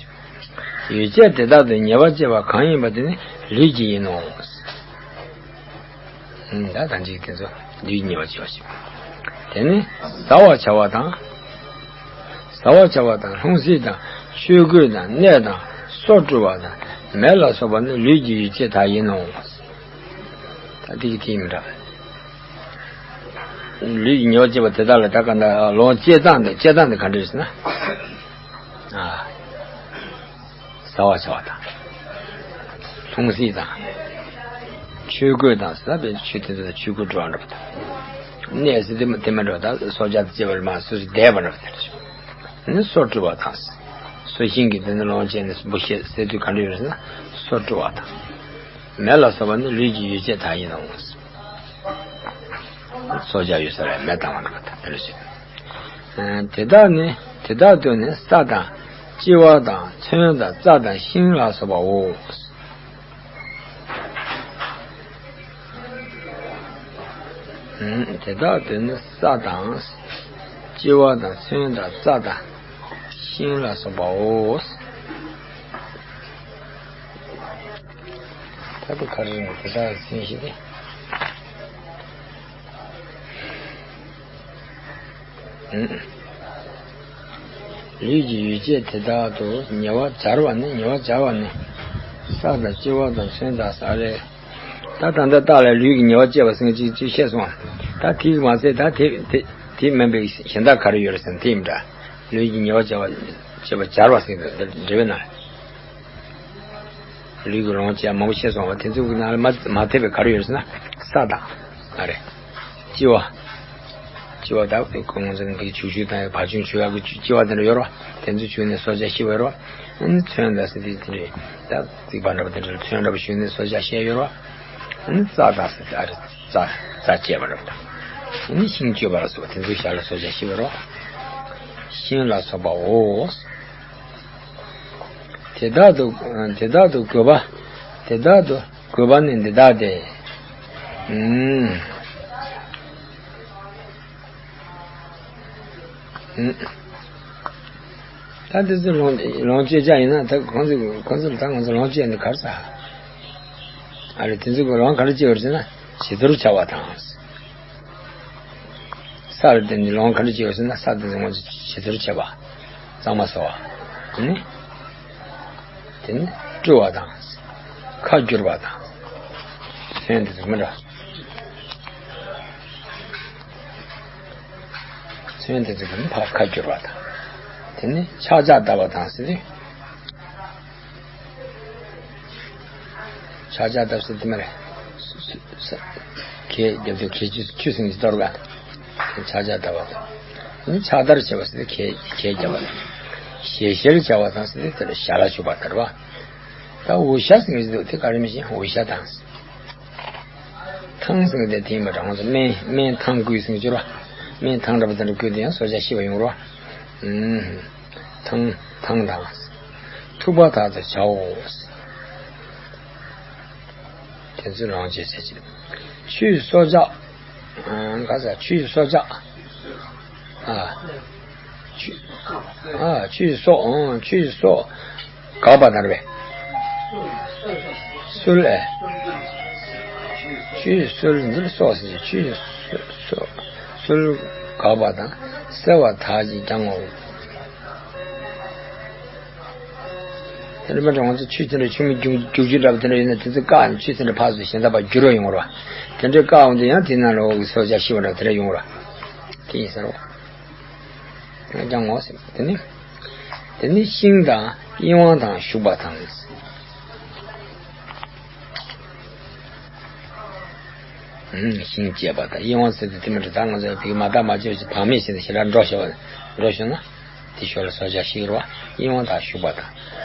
ཡོ་བྱད་དེ་དག་ཏུ་ཉེ་བར་བཅས་པ་གང་ཡིན་པ་དེ་ནི་ལུས་ཀྱི་ཡིན་ནོ། ད་ད་ཅིག་དེ་ཚོ་ ལུས་ཉེ་བར་བྱེད་པ་ཞིག་དེ་ནི་བཟའ་བར་བྱ་བ་དང་། བཟའ་བར་བྱ་བ་དང་ལྷུང་བཟེད་དང་ཆོས་གོས་དང་གནས་དང་སོ་བཀྲུ་བ་དང་མེ་ལ་སོགས་པ་ནི་ལུས་ཀྱི་ཡུལ་ཅན་དག་ཡིན་ནོ། ད་དེ་གི་དེ་ཡིན་འདྲ། ལུས་ཀྱི་ཉེ་བར་བྱེད་པ་དེ་དག་ལ་ད་ག་འདྲ་ལོངས་སྤྱད་སྟངས་དང་སྤྱད་སྟངས་དེ་ག་འདྲ་ཟེར་ན། ཨ། བཟའ་བར་བྱ་བ་དང་། ལྷུང་བཟེད་དང་། ཆོས་གོས་དང་ཟེར་ན་པའི་ཆོས་དེ་ཚོ་ལ་ཆོས་གོས་བཀྲུ་བ་འདྲ་པོ་དང་། གནས་ཟེར་དེ་མ་དེ་མ་འདྲ་བ་དང་སྲོག་ཆགས་དང་བཅས་པ་ལ་མ་སོ་སོ་བསྡད་པ་འདྲ་པོ་དེ་འདྲ། ནི་སོ་བཀྲུ་བ་དང་། སོ་ཤིང་གི་དེ་ནི་ལོངས་སྤྱད་ནས་འབུ་ཤེས་ཟེར་དུས་ག་འདྲ་ཡོད་ཟེར་ན་སོ་བཀྲུ་བ་དང་། མེ་ལ་སོགས་པ་ནི་ལུས་ཀྱི་ཡུལ་ཅན་དག་ཡིན་ནོ། སྲོག་ཆགས་ཡོད་ས་ལ་མེ་བཏང་བ་འདྲ་པོ་དང་དེ་འདྲ་ཞིག་དེ་དག་ནི་དེ་དག་ཏུ་ནི་ས་དང་ལྕི་བ་དང་ཚོན་དང་རྩྭ་དང་ཤིང་ལ་སོགས་པའོ། དེ་དག་ཏུ་ནི་ས་དང་ལྕི་བ་དང་ཚོན་དང་རྩྭ་དང་ཤིང་ལ་སོགས་པའོ། ད་དུ་ག་རེ་རེད་དེ་དག་ཟིན་ཞིག་སྟེ། ལུས་ཀྱི་ཡུལ་ཅན་དེ་དག་ཏུ་ཉེ་བར་སྦྱར་བ་ནི་ཉེ་བར་སྦྱར་བ་ནི། ས་དང་ལྕི་བ་དང་ཚོན་དང་ས་རེད། ད་ད་ལྟ་རྟགས་ལ་ལུས་ཀྱི་ཉེ་བར་སྤྱད་པ་ཟེར་ཅིག་ཅིག་བཤད་སོང་བ། ད་དེས་མ་ཚད་ད་དེ་དེ་དེ་མིན་པའི་གཞན་དག་ག་རེ་ཡོད་རེད་ཟེར་ན་དེ་ཡིན་འདྲ། ལུས་ཀྱི་ཉེ་བར་སྦྱར་བ་སྦྱར་བ་ཟེར་འདྲ་བས་ན། ལུས་ཀྱི་ལོངས་སྤྱད་མང་པོ་བཤད་སོང་བ་དེ་ཚོ་གི་ནང་ལ་མ་མ་ཐེབས་པའི་ག་རེ་ཡོད་ཟེར་ན་ས་དང་། ཨ་རེ། ལྕི་བ། ལྕི་བ་དག་པའི་ཁོང་ཚོ་གི་ཆུ་ཆུ་དང་བ་ཆུང་ཆུ་ཡག་གི་ལྕི་བ་དེ་འདྲ་ཡོད་རོ། དེ་ཚོ་ཆུ་ནས་སྲོག་ཆགས་ཤི་བ་རོ། ཨ་ནི་ཚོན་དང་ཟེར་དེ་དེ་འདྲ་ད་རྩིག་པ་འདྲ་པོ་དེ་འདྲ་ཚོན་འདྲ་པོ་ཞུ་ནས་སྲོག་ཆགས་ཤི་ཡོད་རོ། ཨ་ནི་རྩྭ་དང་ཟེར་དེ་ཨ་རེ་རྩྭ་རྩྭ་སྐྱེས་པ་འདྲ་པོ་དང་། ཨ་ནི་ཤིང་གཅོད་པ་ལ་སོགས་པ་དེ་ཚོ་ཞག་ལ་སྲོག་ཆགས་ཤི་བ་རོ། ཤིང་ལ་སོགས་པའོ། དེ་དག་ཏུ་དེ་དག་ཏུ་དགོས་པ། དེ་དག་ཏུ་དགོས་པ་ནི་འདི་དག་སྟེ། ཨུམ། ཨུམ། ད་དེ་ཚོ་ལོངས་ལོངས་སྤྱོད་བྱ་ཡིན་ན་ད་ཁོང་ཚོ་ཁོང་ཚོ་ལ་ད་ང་ཚོ་ལོངས་སྤྱོད་ནི་གར་ས། ཨ་རེ་དེ་ཚོ་གི་ལོངས་ག་རེ་སྤྱོད་པར་བྱེད་ན་ཇི་ལྟར་བྱ་བ་དང་། ས་ལ་བརྟེན་ནས་ལོངས་ག་འདྲ་བྱེད་པ་ཟེར་ན་ས་དེ་ཚོ་ང་ཚོ་ཇི་ལྟར་བྱེད་པ། གཙང་མ་བཟོ་བ། ནི། དེ་ནི་བཀྲུ་བ་དང་། ཁ་བསྒྱུར་བ་དང་། ཚོན་དེ་ཚོ་མི་འདྲ། ཚོན་དེ་ཚོ་གི་ནི་ཕར་ཁ་བསྒྱུར་བ་དང་། དེ་ནི་ཕྱག་རྒྱ་བཏབ་པ་དང་ཟེར་ཏེ། ཕྱག་རྒྱ་བཏབ་ཟེར་དེ་མ་རེད། ས་ས་ས་གད་རྒྱབ་དུས་གད་ཆུ་ཆུ་སྲིན་གྱིས་གཏོར་བ། ཕྱག་རྒྱ་བཏབ་པ་དང་། ནི་ཕྱག་བདར་བྱས་པ་ཟེར་ཏེ་གད་གད་རྒྱབ་པ་དང་། ཞལ་ཞལ་བྱ་བ་དང་ཟེར་ཏེ་དེར་ཞལ་ལ་བྱུག་པ་ལྟར་བ། ད་འུ་ཤ་ཟེར་གྱི་འདུག་དེ་ག་རེ་མི་ཤེས་འུ་ཤ་དང་། ཐང་ཟེར་གྱི་དེ་དེ་མ་དྲང་ཟེར་སྨན་སྨན་ཐང་བསྐུས་ཟེར་གྱི་ར། སྨན་ཐང་འདྲ་པོ་དེ་འདྲ་བསྐུས་དེ་ཡང་སྲོག་ཆགས་ཤི་བ་ཡོང་ར། ཨུམ། ཐང་ཐང་དང་། ཐུག་པ་དག་ཏུ་བྱའོ། དེ་ཚོ་ལོངས་སྤྱོད་བྱེད་ཅིང་། ཆུའི་སྲོག་ཆགས། ཨ་ག་ས་ཆུའི་སྲོག་ཆགས། ཨ། ཆུ། ཨ་ཆུའི་སྲོག་ཨང་ཆུའི་སྲོག་འགགས་པ་ལྟར་བས། སོལ་ཨེ། ཆུའི་སོལ་འདིར་སྲོག་ཟེར་ཆུའི་སོ་སོལ་འགགས་པ་དང་སེལ་བ་དག་ཅིང་ཀྱང་ངོ་། དེ་འདྲ་མ་འདྲ་ང་ཚོ་ཆུ་དེ་འདྲ་ཆུ་མིག་རྒྱུག་རྒྱུག་ཆུ་འདྲ་པོ་དེ་འདྲ་ཡོད་ན་དེ་ཚོ་བཀག་ནས་ཆུ་དེ་འདྲ་ཕར་ཚུར་གཞན་དག་པར་འགྱུར་བ་ཡོང་བ་རེད་བ། དེ་འདྲ་བཀག་འོང་དུས་ཡང་དེ་ནང་ལ་འོག་གི་སྲོག་ཆགས་ཤི་བ་འདྲ་དེ་འདྲ་ཡོང་བ་རེད་བ། དེ་ཡིན་ས་རེད་བ། ཡང་ཀྱང་ངོ་ཟེར་དེ་ནི། དེ་ནི་ཤིང་དང་དབྱི་བ་དང་ཞུགས་པ་དང་། ཤིང་བཅད་པ་དང་དབྱི་བ་ཟེར་དུས་དེ་མི་འདྲ་ད་ང་ཚོ་བིག་མ་དག་མ་བཅད་ཅིག་བག་མེད་བྱས་ནས་ཞེ་དྲག་འགྲོ་ཤོར་བ་འགྲོ་ཤོར་ན། དེ་ཞོར་ལ་སྲོག་ཆགས་ཤི་རུ་བ་དབྱི་བ་དང་ཞུགས་པ་དང་།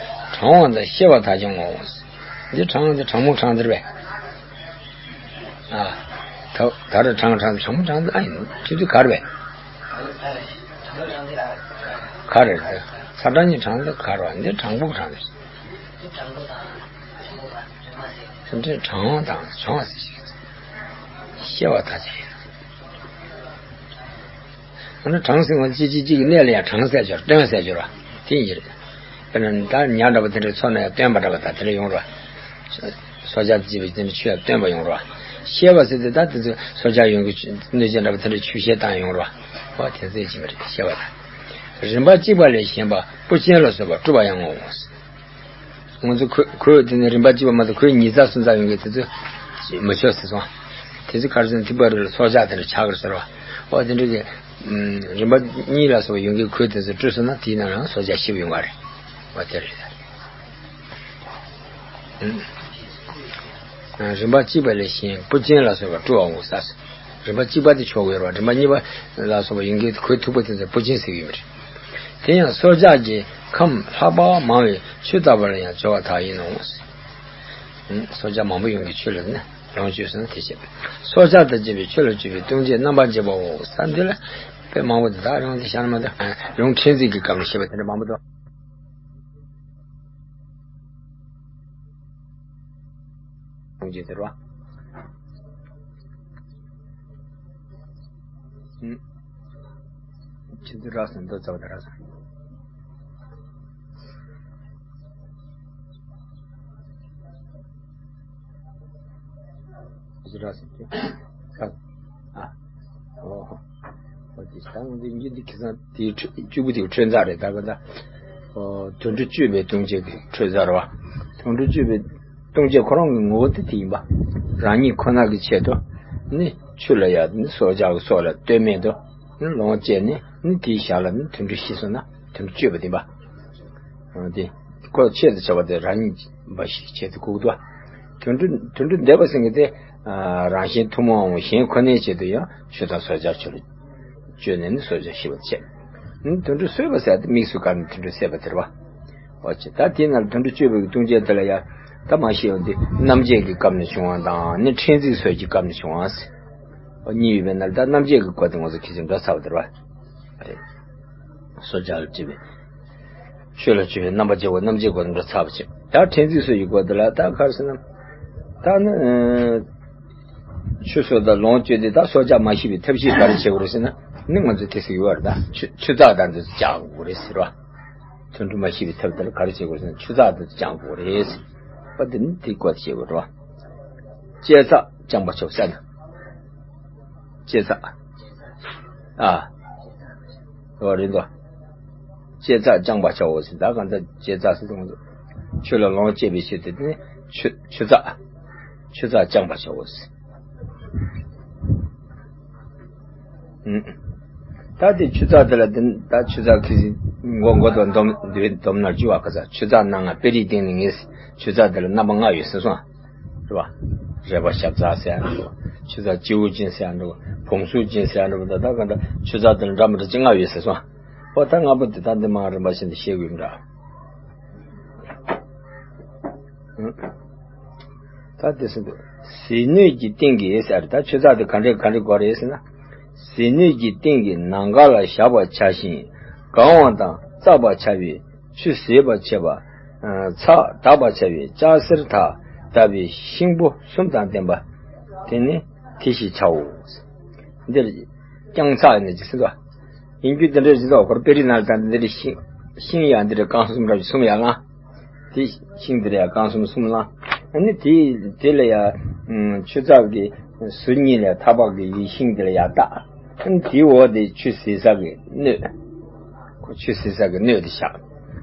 གྲང་བ་དང་གཤེར་བ་དག་ཀྱང་ངོ་། འདི་གྲང་འདི་གྲང་མོ་གྲང་འདིར་བས། ཨ། ད་ད་རེ་གྲང་གྲང་གྲང་མོ་གྲང་འདི་ཨ་ཡིན་ཁྱོད་ཚོས་གར་བས། གར་རེད་ཚ་གྲང་གཉིས་གྲང་འདི་གར་བ་འདི་གྲང་པོ་གྲང་འདིར། དེ་འདྲའི་གྲང་བ་དང་གྲང་བ་ཟེར་ཞིག་གཤེར་བ་དག་ཀྱང་ཡིན། ཨ་ནི་གྲང་ཟེར་བ་གཅིག་གཅིག་གཅིག་གི་གནས་ལ་ཡང་གྲང་ཟེར་ཆོག་སྟོན་ཟེར་ཆོག་ར་དེ་ཡིན་རེད། དཔེར་ན་ད་ཉ་འདྲ་པོ་དེ་འདྲའི་ཚོ་ན་ཡང་སྟོན་པ་འདྲ་པོ་དང་དེ་འདྲ་ཡོང་ར། སྲོག་ཆགས་ཅིག་པའི་དེ་འདྲ་ཆུ་ཡང་སྟོན་པ་ཡོང་ར། བཤད་པ་ཟེར་དེ་ད་དེ་ཚོ་སྲོག་ཆགས་ཡོང་གི་གནོད་བྱེད་འདྲ་པོ་དེ་འདྲ་ཆུ་བཤད་བཏང་ཡོང་རོགས། འོ་དེ་ཚོའི་ཅི་མ་རེད་བཤད་པ་དང་། རིམ་པ་གཅིག་པ་ལས་གཞན་པ་སྤུ་ཅན་ལ་སོགས་པ་བཀྲུ་བ་ཡང་འོང་ངོ་། ང་ཚོ་ཁོས་ཁོས་དེ་ནས་རིམ་པ་གཅིག་པ་མ་གཏོགས་ཁོས་ཉིས་རྩ་སུམ་རྩ་ཡོང་གི་དེ་ཚོ་མི་ཆོག་ཟེར་སོང་། དེ་ཚོ་ག་རེ་ཟེར་ན་ཐིགས་པ་རེ་ལ་སྲོག་ཆགས་དེ་འདྲ་ཆགས་ཀྱི་རེད་ཟེར་བ། འོ་དེ་འདྲ་གི་རིམ་པ་གཉིས་ལ་སོགས་པ་ཡོང་གི་ཁོས་དེ་ཚོ་བཀྲུས་སོང་ན་དེའི་ནང་ལའང་སྲོག་ཆགས་ཤི་བ་ཡོང་བ་རེད། འོ་དེ་རེད། རིམ་པ་གཅིག་པ་ལས་གཞན་སྤུ་ཅན་ལ་སོགས་པ་བཀྲུ་བའོ་ཟེར། རིམ་པ་གཅིག་པ་དེ་ཆོག་གི་ཡོད་རེད་བ། རིམ་པ་གཉིས་པ་ལ་སོགས་པ་ཡོང་གི་ཁོའི་ཐིགས་པ་དེ་ཚོ་སྤུ་ཅན་ཟེར་གྱི་ཡོད་མ་རེད། དེ་ཡང་སྲོག་ཆགས་ཀྱི་ཁམས་ལྷག་པ་མང་བའི་ཆུ་ལྟ་བུ་ལ་ཡང་སྦྱོར་བ་དག་ཡིན་ནོ། སྲོག་ཆགས་མང་པོ་ཡོང་གི་ཆུ་ལ་ནི་ལོངས་སྤྱོད་ཟེར་ན་དེ་བྱེད། སྲོག་ཆགས་དང་བཅས་པའི་ཆུ་ལ་སྤྱོད་པའི་ལྟུང་བྱེད་རྣམ་པར་འབྱེད་པའོ་ཟེར། འདི་ལ་དཔེ་མང་པོ་འདུག་ད་རང་དེ་བཞག་ན་མ་གཏོགས་རང་ཕྲན་ཚེགས་ཀྱི་སྐབས་ལ་བཤད་པ་དེ་འདྲ་མང་པོ་འདུག་ལྟུང་བྱེད་ཟེར་བ། ཨུམ། ཆུ་ཚོད་རག་སོང་། མདོ་རྩ་བ་དང་རག་སོང་། ཆུ་ཚོད་རག་སོང་། ཨ། ཨོ། ཨོ་དེ་ད་ང་ཚོ་འདི་འདི་ཁ་སང་དེའི་འཕྲོས་བཅུ་དགུ་དེའི་འཕྲོས་ཚར་རེད། ད་ག་ད། ཨོ་དུད་འགྲོ་སྤྱོད་པའི་ལྟུང་བྱེད་ཀྱི་འཕྲོས་ཚར་བ། དུད་འགྲོ་སྤྱོད་པའི་ལྟུང་བྱེད་ཁོ་རང་གི་ངོ་བོ་དེ་དེ་ཡིན་པ། རང་ཉིད་ཁོ་ན་གི་ཆེད་དུ་ནི་ཆུ་ལ་ཡ་ནི་སྲོག་ཆགས་ཀྱི་སྲོག་ལ་ལྟོས་མེད་དུ་ནི་ལོངས་སྤྱད་ནས་ནི་དེའི་ཞར་ལ་ནི་དུད་འགྲོ་ཤི་སོང་ན་དུད་འགྲོ་སྤྱོད་པ་དེ་ཡིན་པ། ཨ་དེ་ཁོ་ཆེད་དུ་བྱ་བ་དེ་རང་ཉིད་འབའ་ཞིག་ཆེད་དུ་སྒུག་ཏོ། དུད་འགྲོ་དུད་འགྲོ་འདས་པ་ཟེར་མཁན་དེ་ཨ་རང་གཞན་ཐུན་མོང་གཞན་ཁོ་ནའི་ཆེད་དུ་ཡང་ཆུ་དང་སྲོག་ཆགས་ཆུ་ལ་སྤྱོད་ནས་ནི་སྲོག་ཆགས་ཤི་བར་བྱེད། ནི་དུད་འགྲོ་གསོད་པ་ཟེར་དེ་དམིགས་སུ་བཀར་ནས་དུད་འགྲོ་བསད་པ་དེ་རེད་བ། འོ་ཅི་ད་དེའི་ནང་ལ་དུད་འགྲོ་སྤྱོད་པའི་ལྟུང་བྱེད་དེ་ལ་ཡང་ད་མ་ཤེས་ཡོང་དུས་རྣམ་བཅད་ཀྱི་སྐབས་ནས་བྱུང་བ་དང་ནི་ཕྲན་ཚེགས་སོགས་ཀྱི་སྐབས་ནས་བྱུང་བ་ཟེར། འོ་གཉིས་ཡོད་པའི་ནང་ལ་ད་རྣམ་བཅད་ཀྱི་སྐོར་དེ་ང་ཚོ་ཁྱེད་ཚོས་འགྲོ་ཚར་བ་དེ་རེད་བ། རེད། སྲོག་ཆགས་ལ་སྤྱོད་པའི། ཆོས་ལ་སྤྱོད་པའི་རྣམ་པ་བརྒྱད་པོ་རྣམ་བཅད་སྐོར་འདྲ་ཚར་བ་བྱེད། ད་ཕྲན་ཚེགས་སོགས་ཀྱི་སྐོར་དེ་ལ་ད་ག་རེ་ཟེར་ན། ད་ནི། ཆུ་སོགས་དང་ལོངས་སྤྱོད་དེ་ད་སྲོག་ཆགས་མ་ཤི་བའི་ཐབས་ཤེས་ག་རེ་བྱེད་དགོས་རེད་ཟེར་ན། ནི་ང་ཚོས་དེ་ཟེར་གྱི་ཡོད་རེད། ད་ཆུ་ཆུ་ཚགས་དང་དེ་ཚོ་སྦྱང་དགོས་རེད་ཟེར་བ། དུད་འགྲོ་མ་ཤི་བའི་ཐབས་དེ་ལ་ག་རེ་བྱེད་དགོས་རེད་ཟེར་ན་ཆུ་ཚགས་དེ་ཚོ་སྦྱང་དགོས་རེད་ཟེར། པ་དེ་ནི་དེའི་སྐོར་དེ་བཤད་དགོས་རེད་བ། ལྕེ་ཚགས་སྦྱང་བར་བྱའོ་ཟེར་ན། ལྕེ་ཚགས། ཨ། འོ་རེད་དོ། ལྕེ་ཚགས་སྦྱང་བར་བྱའོ་ཟེར། ད་གང་ལྟར་ལྕེ་ཚགས་ཟེར་དུས་ཆུ་ལ་ལོངས་སྤྱད་པའི་ཕྱིར་དུ་ནི་ཆུ་ཆུ་ཚགས། ཆུ་ཚགས་སྦྱང་བར་བྱའོ་ཟེར། ཨུམ། ད་དེ་ཆུ་ཚགས་དེ་ལ་དེ་ད་ཆུ་ཚགས་ཁི་སི་མགོ་མགོ་དང་འདོམ་འདོམ་ནར་འཇུ་བ་ག་ས་ཆུ་ཚགས་སྣ་ལྔ་དཔེ་རིས་སྟེང་ནས་ངེས་ཆུ་ཚགས་དེ་ལ་རྣམ་པ་ལྔ་ཡོད་ཟེར་སོང་། རེད་བ། རས་པ་ཞབས་ཚགས་ཟེར་ཡང་འགྲོ། ཆུ་ཚགས་སྤྱི་བོ་ཅན་ཟེར་ཡང་འགྲོ། བོང་སུག་ཅན་ཟེར་ཡང་འགྲོ། ད་ལྟ་གང་ལྟར་ཆུ་ཚགས་དེ་ལ་འདྲ་མི་འདྲ་ཅི་ལྔ་ཡོད་ཟེར་སོང་། ཨོ་ད་ལྔ་པོ་དེ་ད་འདི་མ་རིམ་པ་བཞིན་དུ་ཤེས་དགོས་འདྲ། ད་དེ་སྲིད་དུ། ཟས་སྣོད་ཀྱི་སྟེང་གི་ཟེར་ད་ཆུ་ཚགས་དེ་ག་འདྲས་ག་འདྲས་དགོས་རེད་ཟེར་ན། ཟས་སྣོད་ཀྱི་སྟེང་གི་ནམ་མཁའ་ལ་བཞག་པར་བྱ་ཞིང་གང་བ་དང་བཙག་པར་བྱ་བའི་ཆུ་ཟད་པར་བྱེད་པ། ཚགས་དག་པར་བྱ་བའི་ལྕགས་གསེར་དག་དག་པའི་ཤིང་བུ་གསུམ་དང་ལྡན་པ། དེ་ནི་དེ་ཞེས་བྱའོ། འདིར་རྐྱང་ཚགས་ནི་ཅི་ཟེར་དོ། ཡིན་རྒྱུ་འདི་འདྲ་ཞིག་དོ་ཁོར་དཔེ་རིས་ནང་ལ་ད་འདི་འདྲ་ཤིང་ཤིང་ཡང་འདི་འདྲ་རྐང་གསུམ་ར་གསུམ་ཡང་ལ། དེ་ཤིང་འདི་འདྲ་ཡང་རྐང་གསུམ་གསུམ་ལ། ཨ་ནི་དེ་དེ་ལ་ཡང་ཆུ་ཚགས་ཀྱི་ཟུར་གཉིས་ལ་ཐག་པ་གི་ཡི་ཤིང་འདི་ལ་ཡང་བཏགས། དེའི་འོག་དེ་ཆུ་ཟད་ས་གི་སྣོད། ཁོ་ཆུ་ཟད་ས་གི་སྣོད་དེ་བཞག་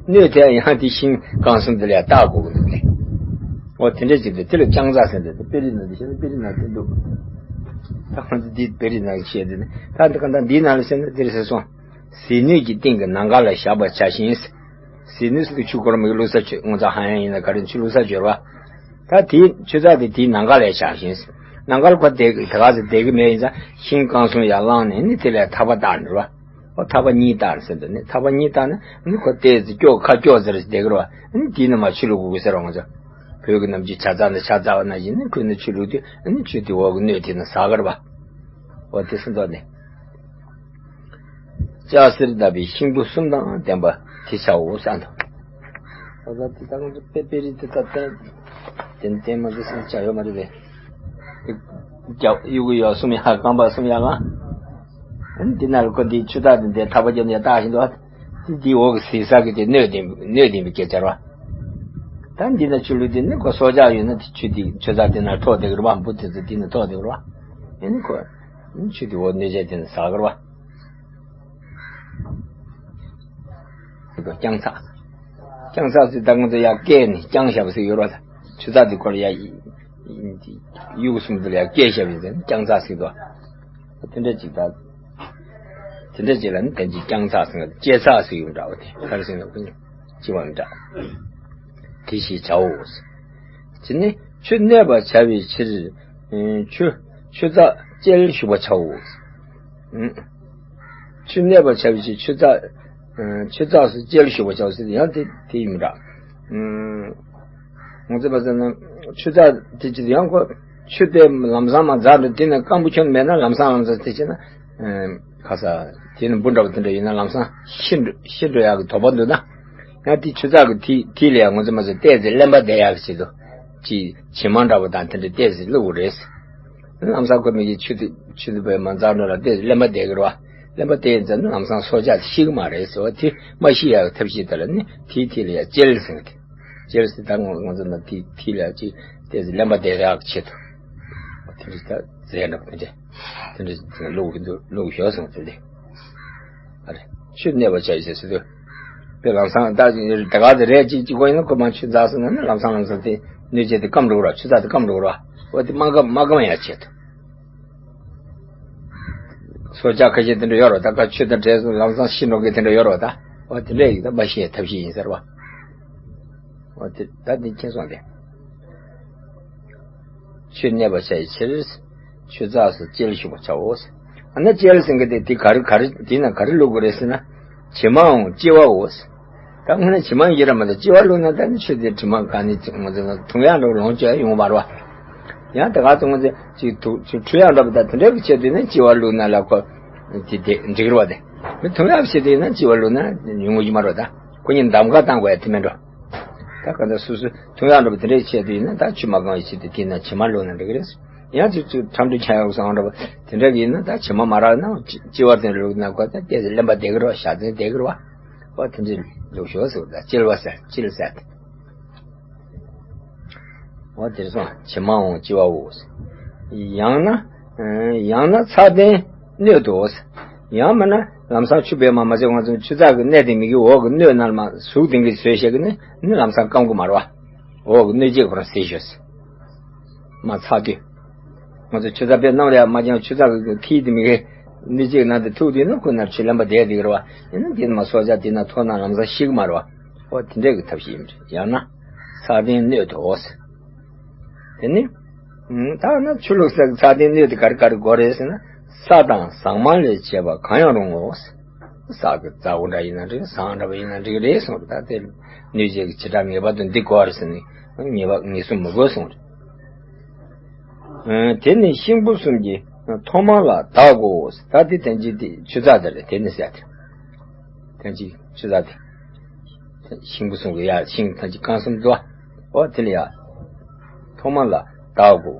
སྣོད་དེ་ཡང་དེ་ཤིང་རྐང་གསུམ་དེ་ལ་ཡང་བཏགས་དགོས་ཀྱི་འདུག་ནས། འོ་དེ་འདྲ་ཅིག་འདུག་དེ་ལ་རྐྱང་ཚགས་ཟེར་འདུག་དཔེ་རིས་ནང་དུ་བཤད་ན་དཔེ་རིས་ནང་དུ་འདུག་ད་ཁོང་ཚོ་འདི་དཔེ་རིས་ནང་བཤད་དེ་ནི་ད་འདི་ག་ད་འདིའི་ནང་ལ་བཤད་ན་འདིར་ཟེར་སོང་། ཟས་སྣོད་ཀྱི་སྟེང་གི་ནམ་མཁའ་ལ་བཞག་པར་བྱ་ཞིང་། ཟས་སྣོད་ཟེར་དུས་ཆུ་ཁོར་མོ་གི་བླུགས་ས་ཆུ་ངོ་ཚ་ཧ་ཡང་ཡིན་ན་ག་རེ་ཆུ་བླུགས་ས་སྦྱོར་བ། ད་དེའི་ཆུ་ཚགས་དེ་དེའི་ནམ་མཁའ་ལ་བཞག་ཞིང་། ནམ་མཁའ་ལ་ཁོ་དེ་དེ་ག་ཚོད་བསྡད་ཀྱི་མེད་ཡིན་ཙང་ཤིང་རྐང་གསུམ་ཡར་བླངས་ནས་ནི་དེ་ལ་ཐག་པ་བཏགས་ནས་རེད་བ། ཨོ་ཐག་པ་གཉིས་བཏགས་ཟེར་འདུག་ནི་ཐག་པ་གཉིས་བཏགས་ན་ནི་ཁོ་ལྟས་ཙི་སྐྱོ་ཁ་སྐྱོ་ཟེར་བསྡད་ཀྱི་རེད་བ། ནི་དེའི་ནང་མར་ཆུ་བླུག་དགོས་ཀྱི་ཟེར་བ་ང་ཚོ། བོད་ཀྱི་ནམ་རྒྱུན་ཇ་ཚགས་ནི་ཇ་ཚགས་པ་ནང་བཞིན་ནི་ཁོས་ནི་ཆུ་བླུག་དུས་ནི་ཆུ་དེ་འོག་གི་སྣོད་དེ་ནི་ཟག་གི་རེད་བ། ཨོ་དེ་ཟེར་འདུག་ནི། ལྕགས་གསེར་དག་པའི་ཤིང་བུ་གསུམ་དང་ལྡན་པ་དེ་བྱའོ་ཟེར་འདུག་ཨོ་ད་དེ་ད་ང་ཚོ་དཔེ་དཔེ་རིས་དེ་ད་བསྟན་བསྟན་བསྟན་མ་དེ་སེམས་ཆགས་ཡོད་མ་རེད་པས། རྒྱབ་གཡུག་གི་ཡོག་གསུམ་ཡང་རྐང་པ་གསུམ་ཡང་ལ། འདི་ནང་ལ་ཁོ་འདི་ཆུ་ཚགས་དེ་འདི་ཐག་པ་བརྒྱབ་ནས་བཏགས་བཞིན་དུ། འདི་འོག་གི་ཟས་ཟ་གི་དེ་སྣོད་ལྡན་སྣོད་ལྡན་པའི་སྐད་ཆ་རེད་བ། ད་འདི་ན་ཆུ་ལུད་དེ་ནི་ཁོ་སྲོག་ཆགས་ཡོད་ན་དེ་ཆུ་དེ་ཆུ་རྩྭ་དེ་ན་འཕྲོག་བསྡད་ཀྱི་རེད་བ། འབུ་དེ་ཚོ་དེ་ན་འཕྲོག་བསྡད་ཀྱི་རེད་བ། ཨེ་ནི་ཁོ་ཆུ་དེ་འོ་སྣོད་ཆས་དེ་ན་ཟ་གི་རེད་བ། ཟེར་གོ་རྐྱང་ཚགས། རྐྱང་ཚགས་ཟེར་ད་ང་ཚོ་ཡར་བཀལ་ནས་རྐྱང་བཞག་པ་ཟེར་ཡོད་རེད་བ། ད་ཆུ་ཚགས་དེ་ཁོ་ལ་ཡར་ཡུག་གསུམ་དེ་ལ་ཡར་བཀལ་བཞག་པ་ཡིན་ཟེར་ན་རྐྱང་ཚགས་ཟེར་དོ། དེ་འདྲ་ཅིག་ད། དེ་འདྲ་ཅིག་ལ་ནི་དེ་ཅིག་རྐྱང་ཚགས་ཟེར་ན་ལྕེ་ཚགས་ཟེར་ཡོད་འདྲ་བ། དེ་ག་རེ་ཟེར་ན་ཁོ་གཉིས་གཅིག་པ་མི་འདྲ། དེ་ཞེས་བྱའོ། དེ་ནི་ཆུ་གནས་པར་བྱ་བའི་ཕྱིར། ཨེ། ཆུ་ཆུ་ཚགས་བཅད་ཞུགས་པར་བྱའོ། ཨུམ། ཆུ་གནས་པར་བྱ་བའི་ཕྱིར་ཆུ་ཚགས། ཨེ། ཆུ་ཚགས་སུ་བཅད་ཞུགས་པར་བྱའོ་ཟེར་ཡང་དེ་དེ་ཡིན་མི་འདྲ། ཨུམ། ང་ཚོས་པ་ཟེར་ན་ཆུ་ཚགས་དེ་ཅི་ཡང་ཁོ་ཆུ་དེ་ལམ་སང་མར་འཛག་འགྲོ། དེ་ནས་སྐམ་པོ་ཁྱོན་མེད་ན་ལམ་སང་ལམ་སང་དེ་བྱས་ན། ཨེ། ཁ་ས་དེ་ནི་འབུ་འདྲ་བ་དེ་འདྲ་ཡིན་ན་ལམ་སང་ཤི་འགྲོ་ཤི་འགྲོ་ཡག་གི་དོགས་པ་འདུག་ན། ཡང་དེ་ཆུ་ཚགས་ཀྱི་མཐིལ་མཐིལ་ལ་ཡང་ང་ཚོས་མ་ཟེར་ཏོག་ཙམ་རློན་པ་བསྡད་ཡག་གི་ཆེད་དུ། ཅིག་བྱེ་མ་འདྲ་བོ་དང་དེ་འདྲ་ཏོག་ཙམ་བླུགས་དགོས་རེད། ལམ་སང་ཁོ་མི་གི་ཆུ་དེ་ཆུ་དེ་བས་མ་འཛག་འགྲོ་ལ་ཏོག་ཙམ་རློན་པ་བསྡད་ཀྱི་རེད་བ། རློན་པ་བསྡད་ཡིན་ཙང་ནི་ལམ་སང་སྲོག་ཆགས་དེ་ཤི་གི་མ་རེད་ཟེར་བ། དེ་མ་ཤི་ཡག་གི་ཐབས་ཤེས་དེ་ལ་ནི་དེའི་མཐིལ་ལ་ཡང་བཅད་ཟེར་གི། དེ་བཅད་ཟེར་ད་ང་ང་ཚོ་ན་དེའི་མཐིལ་ལ་ཅིག་ཏོག་ཙམ་རློན་པ་བསྡད་ཡག་གི་ཆེད་དུ། དེ་འདྲ་ད་རྫས་འདྲ་པོ་དེ་འདྲ། དེ་འདྲ་བླུགས་ཀྱི་འདུག་བླུགས་ཤོག་ཟེར་བ་དེ་འདྲ། ཨ་རེ། ཆུ་གནས་པར་བྱ་ཡི་ཟེར་ཟེར་དུས། དཔེ་ལམ་སང་ད་ད་ག་དེ་རེད། ཅིག་ཅིག་གོ་ཡིན་ན་ཁོ་མ་ཆུ་འཛག་སོང་ན་ནི་ལམ་སང་ལམ་སང་དེ་སྣོད་ཆས་དེ་སྐམ་འགྲོ་གི་རེད། ཆུ་ཚགས་དེ་སྐམ་འགྲོ་གི་རེད། འོ་དེ་མ་སྐམ་མ་སྐམ་ཡག་ཆེད་དུ། སྲོག་ཆགས་ཁ་ཤས་དེ་འདྲ་ཡོད་རེད། ད་ག་ཆུ་དང་འདྲེས་སོང་ལམ་སང་ཤི་འགྲོ་མཁན་དེ་འདྲ་ཡོད་རེད། ད་འོ་དེ་འདྲ་ཡིན་ད་མ་ཤི་ཡག་ཐབས་ཤེས་ཡིན་ཟེར་བ། འོ་དེ་ད་དེ་མཁྱེན་སོང་དེ། ཆུ་གནས་པར་བྱ་ཡི་ཕྱིར། ཆུ་ཚགས་སུ་བཅད་ཞུགས་པར་བྱའོ། ཨ་ན་བཅད་ཟེར་མཁན་དེ་དེ་ག་རེ་ག་རེ་དེ་ན་ག་རེ་བླུགས་དགོས་རེད་ཟེར་ན། བྱེ་མའང་གཅི་བའོ། ད་དངོས་གནས་བྱེ་མ་ཡིན་ར་མ་ད་གཅི་བ་བླུགས་ན་ད་ནི་ཆུ་དེ་དྲི་མ་ག་ནི་ང་ཚོ་ན་འཐུང་ཡག་འདྲ་བོ་ལོངས་སྤྱོད་ཡོང་བ་རེད་བ། ཡང་ད་ག་ཚོད་ང་ཚོ་ཅིག་འཐུང་ཅིག་འཁྲུ་ཡག་འདྲ་བོ་ད་དེ་འདྲ་གི་ཆེད་དུ་ནི་གཅི་བ་བླུགས་ན་ལ་ཁོ་དེ་དེ་འགྲིག་རེད་བ། དེ་མི་འཐུང་ཡག་ཆེད་དུ་ཡིན་ན་གཅི་བ་བླུགས་ན་ཡོང་གི་མ་རེད་བ། ད་ཁོ་གཉིས་འདམ་ག་བཏང་དགོས་ཡ་དེ་མིན་འགྲོ། ད་ག་ད་སོ་སོ་འཐུང་ཡག་འདྲ་བོ་དེ་འདྲའི་ཆེད་དུ་ཡིན་ན་ད་ཆུ་མ་གང་བའི་ཆེད་དུ་དེ་ན་བྱེ་མ་བླུགས་ན་འགྲིག་གི་རེད། ཡང་ཅིག་ཅིག་ཁྲམ་འདྲ་ཆགས་ཡོང་བསམ་འདྲ་བོ་དེ་འདྲ་གི་ཡིན་ན་ད་བྱེ་མ་མ་རག་ན་གཅི་བ་དེ་བླུགས་ན་ཁོ་ད་ཏོག་ཙམ་རློན་པ་བསྡད་ཀྱི་རེད་བ། ཞག་ཚན་བསྡད་ཀྱི་རེད་བ། འོ་དེ་འདྲའི་བླུགས་ཤོག་ཟེར་བ་ད་བཅད་པ་ཟེར་བཅད་ཟེར་ཏེ། འོ་དེར་སོང་བྱེ་མའང་གཅི་བའོ། ཡང་ན། ཡང་ན་ཚ་ལྡན་སྣོད་དུ། ཡང་མིན་ན་ལམ་སང་ཆུ་བས་མ་མ་ཟད་ང་ཚོ་ཆུ་ཚགས་ཀྱི་གནས་དེ་མི་གི་འོག་གི་སྣོད་རྣམས་མ་ཟུག་ལྡན་གྱི་བཟོས་བཞག་གི་ནི་ནི་ལམ་སང་སྐམ་གི་མ་རེད་བ། འོག་གི་སྣོད་བཅུད་ཁོ་རང་ཟད་ཤོག་མ་ཚ་དུས། ང་ཚོ་ཆུ་ཚ་དཔེ་གནམ་ལ་ཡར་མ་བརྐྱངས་ཆུ་ཚ་གི་ཁྱི་དེ་མི་གི་སྣོད་བཅུད་ནང་དུ་ཐུག་དུས་ན་ཁོ་ནར་ཆུ་རློན་པ་བསྡད་དེ་གི་རེད་བ། ཡིན་ན་དེ་ནི་མ་སྲོག་ཆགས་དེ་ན་ཐོག་ན་ལམ་སང་ཤི་གི་མ་རེད་བ། འོ་དེ་འདྲས་ཀྱི་ཐབས་ཤེས་ཡིན་པ་རེད། ཡང་ན་ཚ་ལྡན་སྣོད་དུ། དེ་ནི། ད་ན་ཆུ་བླུགས་སའི་ཚ་ལྡན་སྣོད་དེ་ག་རེ་ག་རེ་དགོས་རེད་ཟེར་ན། ས་དང་ཟངས་མ་ལས་བྱས་པ་གང་ཡང་རུང་ངོ་། ས་གི་རྩ་བོ་འདྲ་ཡིན་ན་འགྲིག་ཟངས་འདྲ་བ་ཡིན་ན་འགྲིག་རེད་གསུངས་རེད། ད་དེ་སྣོད་བཅུད་ཀྱི་བྱེ་བྲག་ངེས་པར་དུ་འདི་དགོས་རེད་ཟེར་ནས་ངེས་པ་ངེས་སུ་མི་དགོས་གསུངས་རེད། དེ་ནི་ཤིང་བུ་གསུམ་གྱི་ཐོག་མ་ལ་བདག་གོ། ད་དེ་ཐམས་ཅད་དེ་ཆུ་ཚགས་དེ་རེད། དེ་ནི་ཟེར་ཏེ། ཐམས་ཅད་ཆུ་ཚགས་དེ། ཤིང་བུ་གསུམ་གྱི་ཡ་ཤིང་ཐམས་ཅད་རྐང་གསུམ་དུ། འོ་དེ་ལ་ཡ། ཐོག་མ་ལ་བདག་གོ།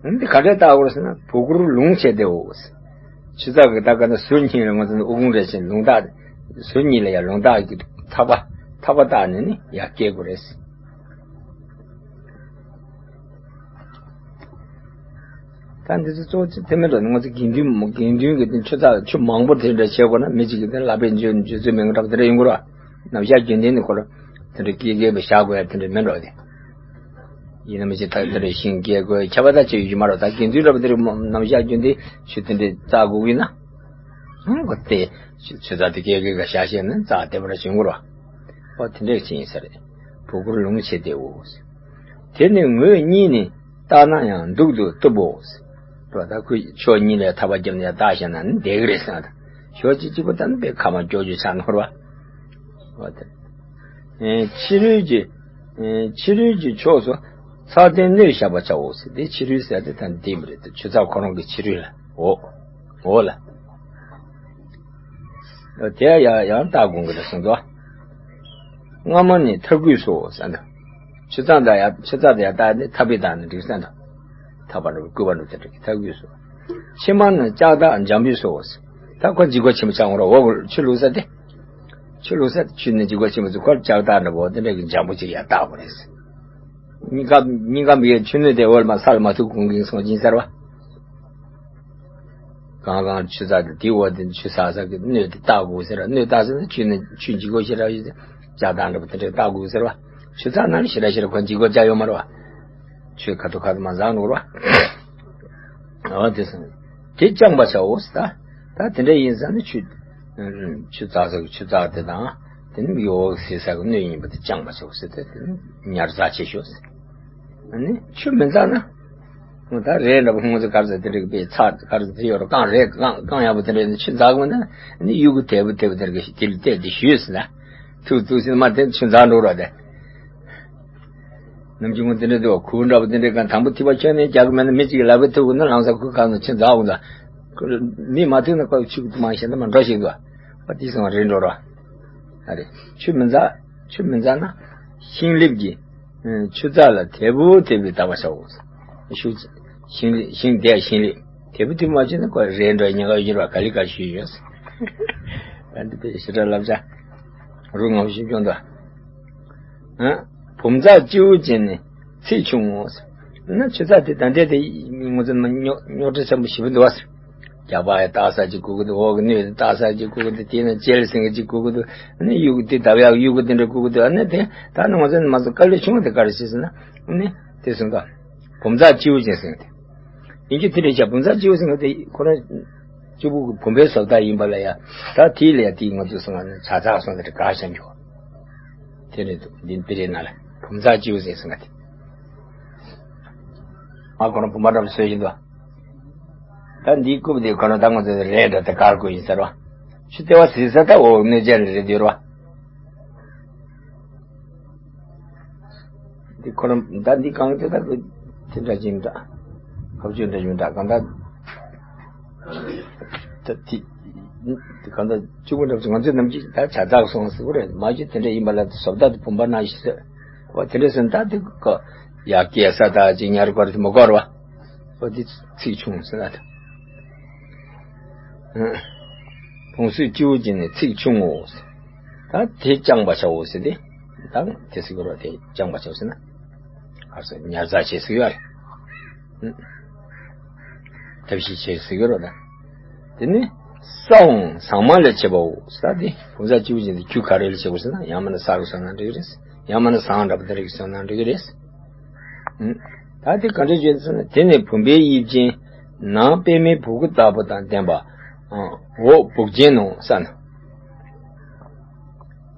འདི་ག་འདྲས་བདག་གོ་ཟེར་ན་བུ་གུར་ལུང་བྱས་ཏེའོ། ཆུ་ཚགས་ཀྱི་ད་ག་ན་ཟུར་གཉིས་ལ་ང་ཚོ་ནི་ཨུ་གུང་རེ་བཞིན་ལུང་བདག་ཟུར་གཉིས་ལ་ཡ་ལུང་བདག་གི་ཐག་པ་ཐག་པ་བཏགས་ནས་ནི་ཡ་སྐྱེལ་དགོས་རེད། ད་འདི་ཚོ་གཙོ་བོ་དེ་མིན་འགྲོ། ང་ཚོ་དགེ་འདུན་དགེ་འདུན་གྱི་དེ་ཆུ་ཚགས་ཆུ་མང་པོ་དེ་འདྲ་བྱེད་དགོས་ན་མི་གཅིག་གིས་དེ་ལག་པས་འཇུ་འཇུ་ཚུལ་མེད་འགྲོ་དེ་འདྲ་ཡོང་གི་རེད་བ། ནམ་ཞག་རྒྱུན་ལྡན་ནི་ཁོ་ལ་དེ་འདྲ་སྐྱེལ་སྐྱེལ་བའི་བཞག་དགོས་ཡ་དེ་འདྲ་མིན་འགྲོ་དེ། ཡིན་ན་མི་གཅིག་ད་དེ་འདྲ་ཤིང་སྐྱེལ་དགོས་ཁྱབ་པ་ད་ཆེ་ཡོད་ཀྱི་མ་རེད། ད་དགེ་འདུན་འདྲ་པོ་དེ་འདྲ་ནམ་ཞག་རྒྱུན་ལྡན་ཆུ་དེ་འདྲ་བཙག་དགོས་ཀྱི་ན། ཧང་གོ་དེ་ཆུ་ཆུ་ཚགས་དེ་སྐྱེལ་སྐྱེལ་ག་བཞག་བྱས་ན་བཙག་བདེ་བ་འདྲ་བྱུང་གི་རེད་བ། འོ་དེ་འདྲ་ཅིག་ཡིན་ས་རེད། བུ་གུར་ལུང་བྱས་ཏེའོ། དེ་ནི་ངོས་གཉིས་ནི་བཏགས་ན་ཡང་འདུག་ཏུ་བཏུབ་བོ། རོ་ད་ཁོས་ཕྱོགས་གཉིས་ལ་ཐག་པ་བརྒྱབ་ནས་བཏགས་བཞག་ན་ནི་བསྡད་ཀྱི་རེད་བསམ། ད་ཕྱོགས་གཅིག་གཅིག་པོ་ད་ནི་དཔེ་ཁ་མ་ཀྱོག་ཀྱོག་ཆགས་ནོར་བ། འོ་དེ། ཕྱི་རོལ་གྱི། ཕྱི་རོལ་གྱི་ཕྱོགས་སུ་ཚ་ལྡན་སྣོད་བཞག་པར་བྱའོ་ཟེར་ཏེ། ཕྱི་རོལ་ཟེར་ཏེ་ད་ནི་དེ་མི་རེད་དེ། ཆུ་ཚགས་ཁོ་རང་གི་ཕྱི་རོལ་ལ་འོ། འོ་ལ། དེ་ཡང་ཡང་བཏགས་དགོས་ཀྱི་རེད་གསུངས་འདུག་སྔ་མ་ནི་ཐག་གུས་སོ་ཟེར་འདུག་ཆུ་ཚགས་དང་ཡང་ཆུ་ཚགས་དང་ཡང་བཏགས་ནི་ཐག་པས་བཏགས་ནི་འགྲིག་ཟེར་འདུག་ཐག་པ་འགྲོ་བའི་སྐུད་པ་འགྲོ་དེ་འགྲིག་ཐག་གུས་སོ། ཕྱི་མ་ནི་ལྕགས་ཐག་འཇམ་པོས་སོ། ད་ཁོ་འཇིགས་པ་ཆེན་པོ་ཆགས་འོང་ར། འོ་ཆུ་བླུགས་ས་དེ། ཆུ་བླུགས་ས་དེ་ཆུ་སྣོད་ལྗིད་ཁོག་ཆེན་པོ་ཚོ་ཁོར་ལྕགས་ཐག་འདྲ་པོ་དེ་འདྲ་གི་འཇམ་པོ་ཅིག་ཡར་བཏགས་པ་རེད། སྙིང་ཁམས་སྙིང་ཁམས་ཡས་ཆུ་སྣོད་དེ་འོད་མ་ས་ལ་མ་ཐུག་གོང་གིན་སོང་སྦྱིན་ཟེར་བ། གང་གང་ཆུ་ཚགས་དེ་དེའི་འོག་དེ་ཆུ་ཚགས་ཚགས་ཀྱི་སྣོད་དེ་བཏགས་དགོས་ཟེར་བ། སྣོད་བཏགས་ཟེར་ན་ཆུ་ནི་ཆུ་ལྗིད་ཁོག་ཞེ་དྲག་ཡོད་ཚེ་ལྕགས་ཐག་འདྲ་པོ་དེ་འདྲ་བཏགས་དགོས་ཟེར་བ། ཆུ་ཚགས་ནང་ལ་ཞེ་དྲག་ཞེ་དྲག་ཁོ་ལྗིད་ཁོག་ཅག་ཡོད་མ་རེད་བ། ཆུ་ཁ་ཐུག་ཁ་ཐུག་མ་འཛག་འགྲོ་ར། འོ་དེ་སོང་། དེ་བཅང་པ་བྱའོ་ཟེར་ད། ད་དེ་འདྲ་ཡིན་ཟེར་ན་ཆུ། ཆུ་ཚགས་ཟེར་ཆུ་ཚགས་དེ་དང་། དེ་ནི་ཡོག་སི་ཟེར་གི་སྣོད་ཡིན་པ་དེ་བཅང་པ་བྱའོ་ཟེར་ད། དེ་ནི་ཉར་ཚགས་བྱེད་ཤོག་ཟེར། ཨ་ནི་ཆུ་མི་འཛག་ན། ད་རས་འདྲ་པོ་སྔོན་ཚེ་གར་ཟེར་དེ་འདྲ་གི་པའི་ཚགས་གར་ཟེར་དེ་ཡོད་ར། རྐང་རས་རྐང་རྐང་ཡག་པོ་དེ་འདྲ་ཡིན་ན་ཆུ་འཛག་གི་མིན་ན། ཨ་ནི་ཡུ་གུ་དལ་པོ་དལ་པོ་དེ་འདྲ་གི་དེ་ལ་བལྟས་དེ་ཞུས་ཟེར་ན། ཐུག་ཐུག་ཟེར་ན་མ་དེ་ཆུ་འཛག་འགྲོ་ར་དེ། ནམ་རྒྱུན་ངོ་དེ་འདྲ་འདུག་ཁུ་འདྲ་པོ་དེ་འདྲའི་གང་དང་པོ་ཐིགས་པ་ཁྱོན་ནས་རྒྱག་གི་མེད་ན་མི་གཅིག་གིས་ལག་པས་ཐུག་དགོས་ན་ལམ་སང་ཁོའི་ཁ་ནས་ཆུ་འཛག་འོང་ད། མི་མ་ཐུག་ན་ཁོ་ཆུ་མ་ཤེས་ན་མ་འགྲོ་ཞིག་འདུག་ཨ་དེ་སོང་རེད་འགྲོ་ར། ཨ་རེ། ཆུ་མི་འཛག་ཆུ་མི་འཛག་ན། ཤིང་ལེབ་ཀྱི། ཆུ་ཚགས་ལ་དལ་པོ་དལ་པོ་བཏགས་པ་བྱའོ། ཤུགས། ཤིང་ལེབ་ཤིང་དེ་ཡང་ཤིང་ལེབ། དལ་པོ་དལ་པོ་མ་བྱས་ན་ཁོ་རས་འགྲོ་ཉེན་ཁ་ཡོད་ར། ག་ལེ་ག་ཞུས་ཡོད། ཨ་འདི་དཔེ་ཞེ་དྲག་བསླབ་བྱ། རུ་ངམ་ཤིང་སྐྱོང་དང་། ཨ། བུམ་ཚགས་སྤྱི་བོ་ཅན་ནི་ཚིགས་ཆུང་ངོ་། ན་ཆུ་ཚགས་དེ་ད་ལྟའི་དེ་ངོ་ཚ་ན་རྙོག་རྙོག་དྲ་ཆེན་པོ་ཞེ་པོ་འདུག་བ། རྒྱབ་པ་ཡང་བཏགས་ས་ཅིག་དགོས་ཀྱི་འདུག་འོག་གི་སྣོད་དེ་བཏགས་ས་ཅིག་དགོས་ཀྱི་འདུག་དེ་ན་ཅེལ་སེང་གེ་ཅིག་དགོས་ཀྱི་འདུག་ཨ་ནི་གཡུག་དེ་བརྡབ་ཡག་གཡུག་དེ་འདྲ་དགོས་ཀྱི་འདུག་ཨ་ནི་དེ་ད་ནི་ང་ཚོ་ནི་མ་སོང་དཀའ་ལས་ཆུང་བ་དེ་ག་རེ་བྱེད་ཟེར་ན། ཨ་ནི་དེ་སོང་ཙང་བུམ་ཚགས་སྤྱི་བོ་ཅན་ཟེར་གི་དེ། ཡིན་གྱི་དེ་རེད་ཤག་བུམ་ཚགས་སྤྱི་བོ་ཟེར་གི་དེ་ཁོ་རང་སྤྱི་བོ་གི་བུམ་པའི་བཟོ་ལྟ་ཡིན་པ་ལ་ཡ། ད་དེ་ལ་ཡ་དེ་ང་ཚོ་སོང་ང་ནི་ཆ་ཚགས་སོང་དེ་རེད་ག་ཤ་འགྱོ། དེ་རེད་འདུག་འདི་དཔེ་རེད་ན་ལ་བུམ་ཚགས་སྤྱི་བོ་ཟེར་སོང་ང་དེ། ང་ཁོ་རང་བུམ་པ་འདྲ་པོ་བཟོས་བཞིན་འདུག་ད་འདིའི་རྐུབ་དེ་ཁོ་རང་ད་ང་ཚོ་རས་འདྲ་དེ་གར་དགོས་ཡིན་ཟེར་བ། ཆུ་ལྟེ་བ་ཟེར་ས་ད་འོ་གནོད་སྦྱར་རེད་འདུག་ར། འདི་ཁོ་རང་ད་འདི་གང་དེ་ད་དེ་འདྲ་ཅིག་འདྲ། ཁ་བཅུ་འདྲ་ཡོད་འདྲ་གང་ད། ད་དེ་གང་ད་གཅིག་པུ་འདྲ་ང་ཚོའི་ནམ་གཅིག་ད་ཆ་ཚགས་སོང་ཟེར་བ་རེད། མ་གཞི་དེ་འདྲ་ཡིན་པ་ལ་བཟོ་ལྟ་དེ་བུམ་པ་ནང་བཞིན་ཟེར་བ་དེ་འདྲ་སོང་ད་དེ་ཀ་ཡ་སྐྱེ་ས་ད་ཅིག་ཉར་དགོས་རེད་མི་དགོས་རེད་བ། འོ་དེ་ཚིགས་ཆུང་ཟེར་ན་ད། བུམ་ཚགས་སྤྱི་བོ་ཅན་ནི་ཚིགས་ཆུང་ངོ་། ད་དེ་བཅང་པ་བྱའོ་ཟེར་ཏེ། ད་དེ་ཟེར་གི་རོ་དེ་བཅང་པ་བྱའོ་ཟེར་ན། ཨ་སོ་ཉར་ཚགས་བྱེད་ཟེར་གི་ཡོད་རེད། ཐབས་ཤེས་བྱེད་ཟེར་གི་རོ་ད། དེ་ནི་ས་འོང་ཟངས་མ་ལས་བྱེད་པའོ་ཟེར་ཏེ། བུམ་ཚགས་སྤྱི་བོ་ཅན་དེ་རྒྱུ་ག་རེ་ལས་བྱེད་དགོས་ཟེར་ན་ཡང་མིན་ན་ས་རུ་སོང་ན་འགྲིག་གི་རེད། ཡང་མིན་ན་ཟངས་འདྲ་པོ་དེ་རིགས་སོང་ན་འགྲིག་གི་རེད། ད་དེ་ག་འདྲ་བྱས་ཟེར་ན་དེ་ནི་བུམ་པའི་དབྱིབས་ཅན། ནང་པདྨའི་སྦུ་གུ་ལྟ་བུ་དང་ལྡན་པ། འོག་བུག་ཅན་ནོ་ས་ན།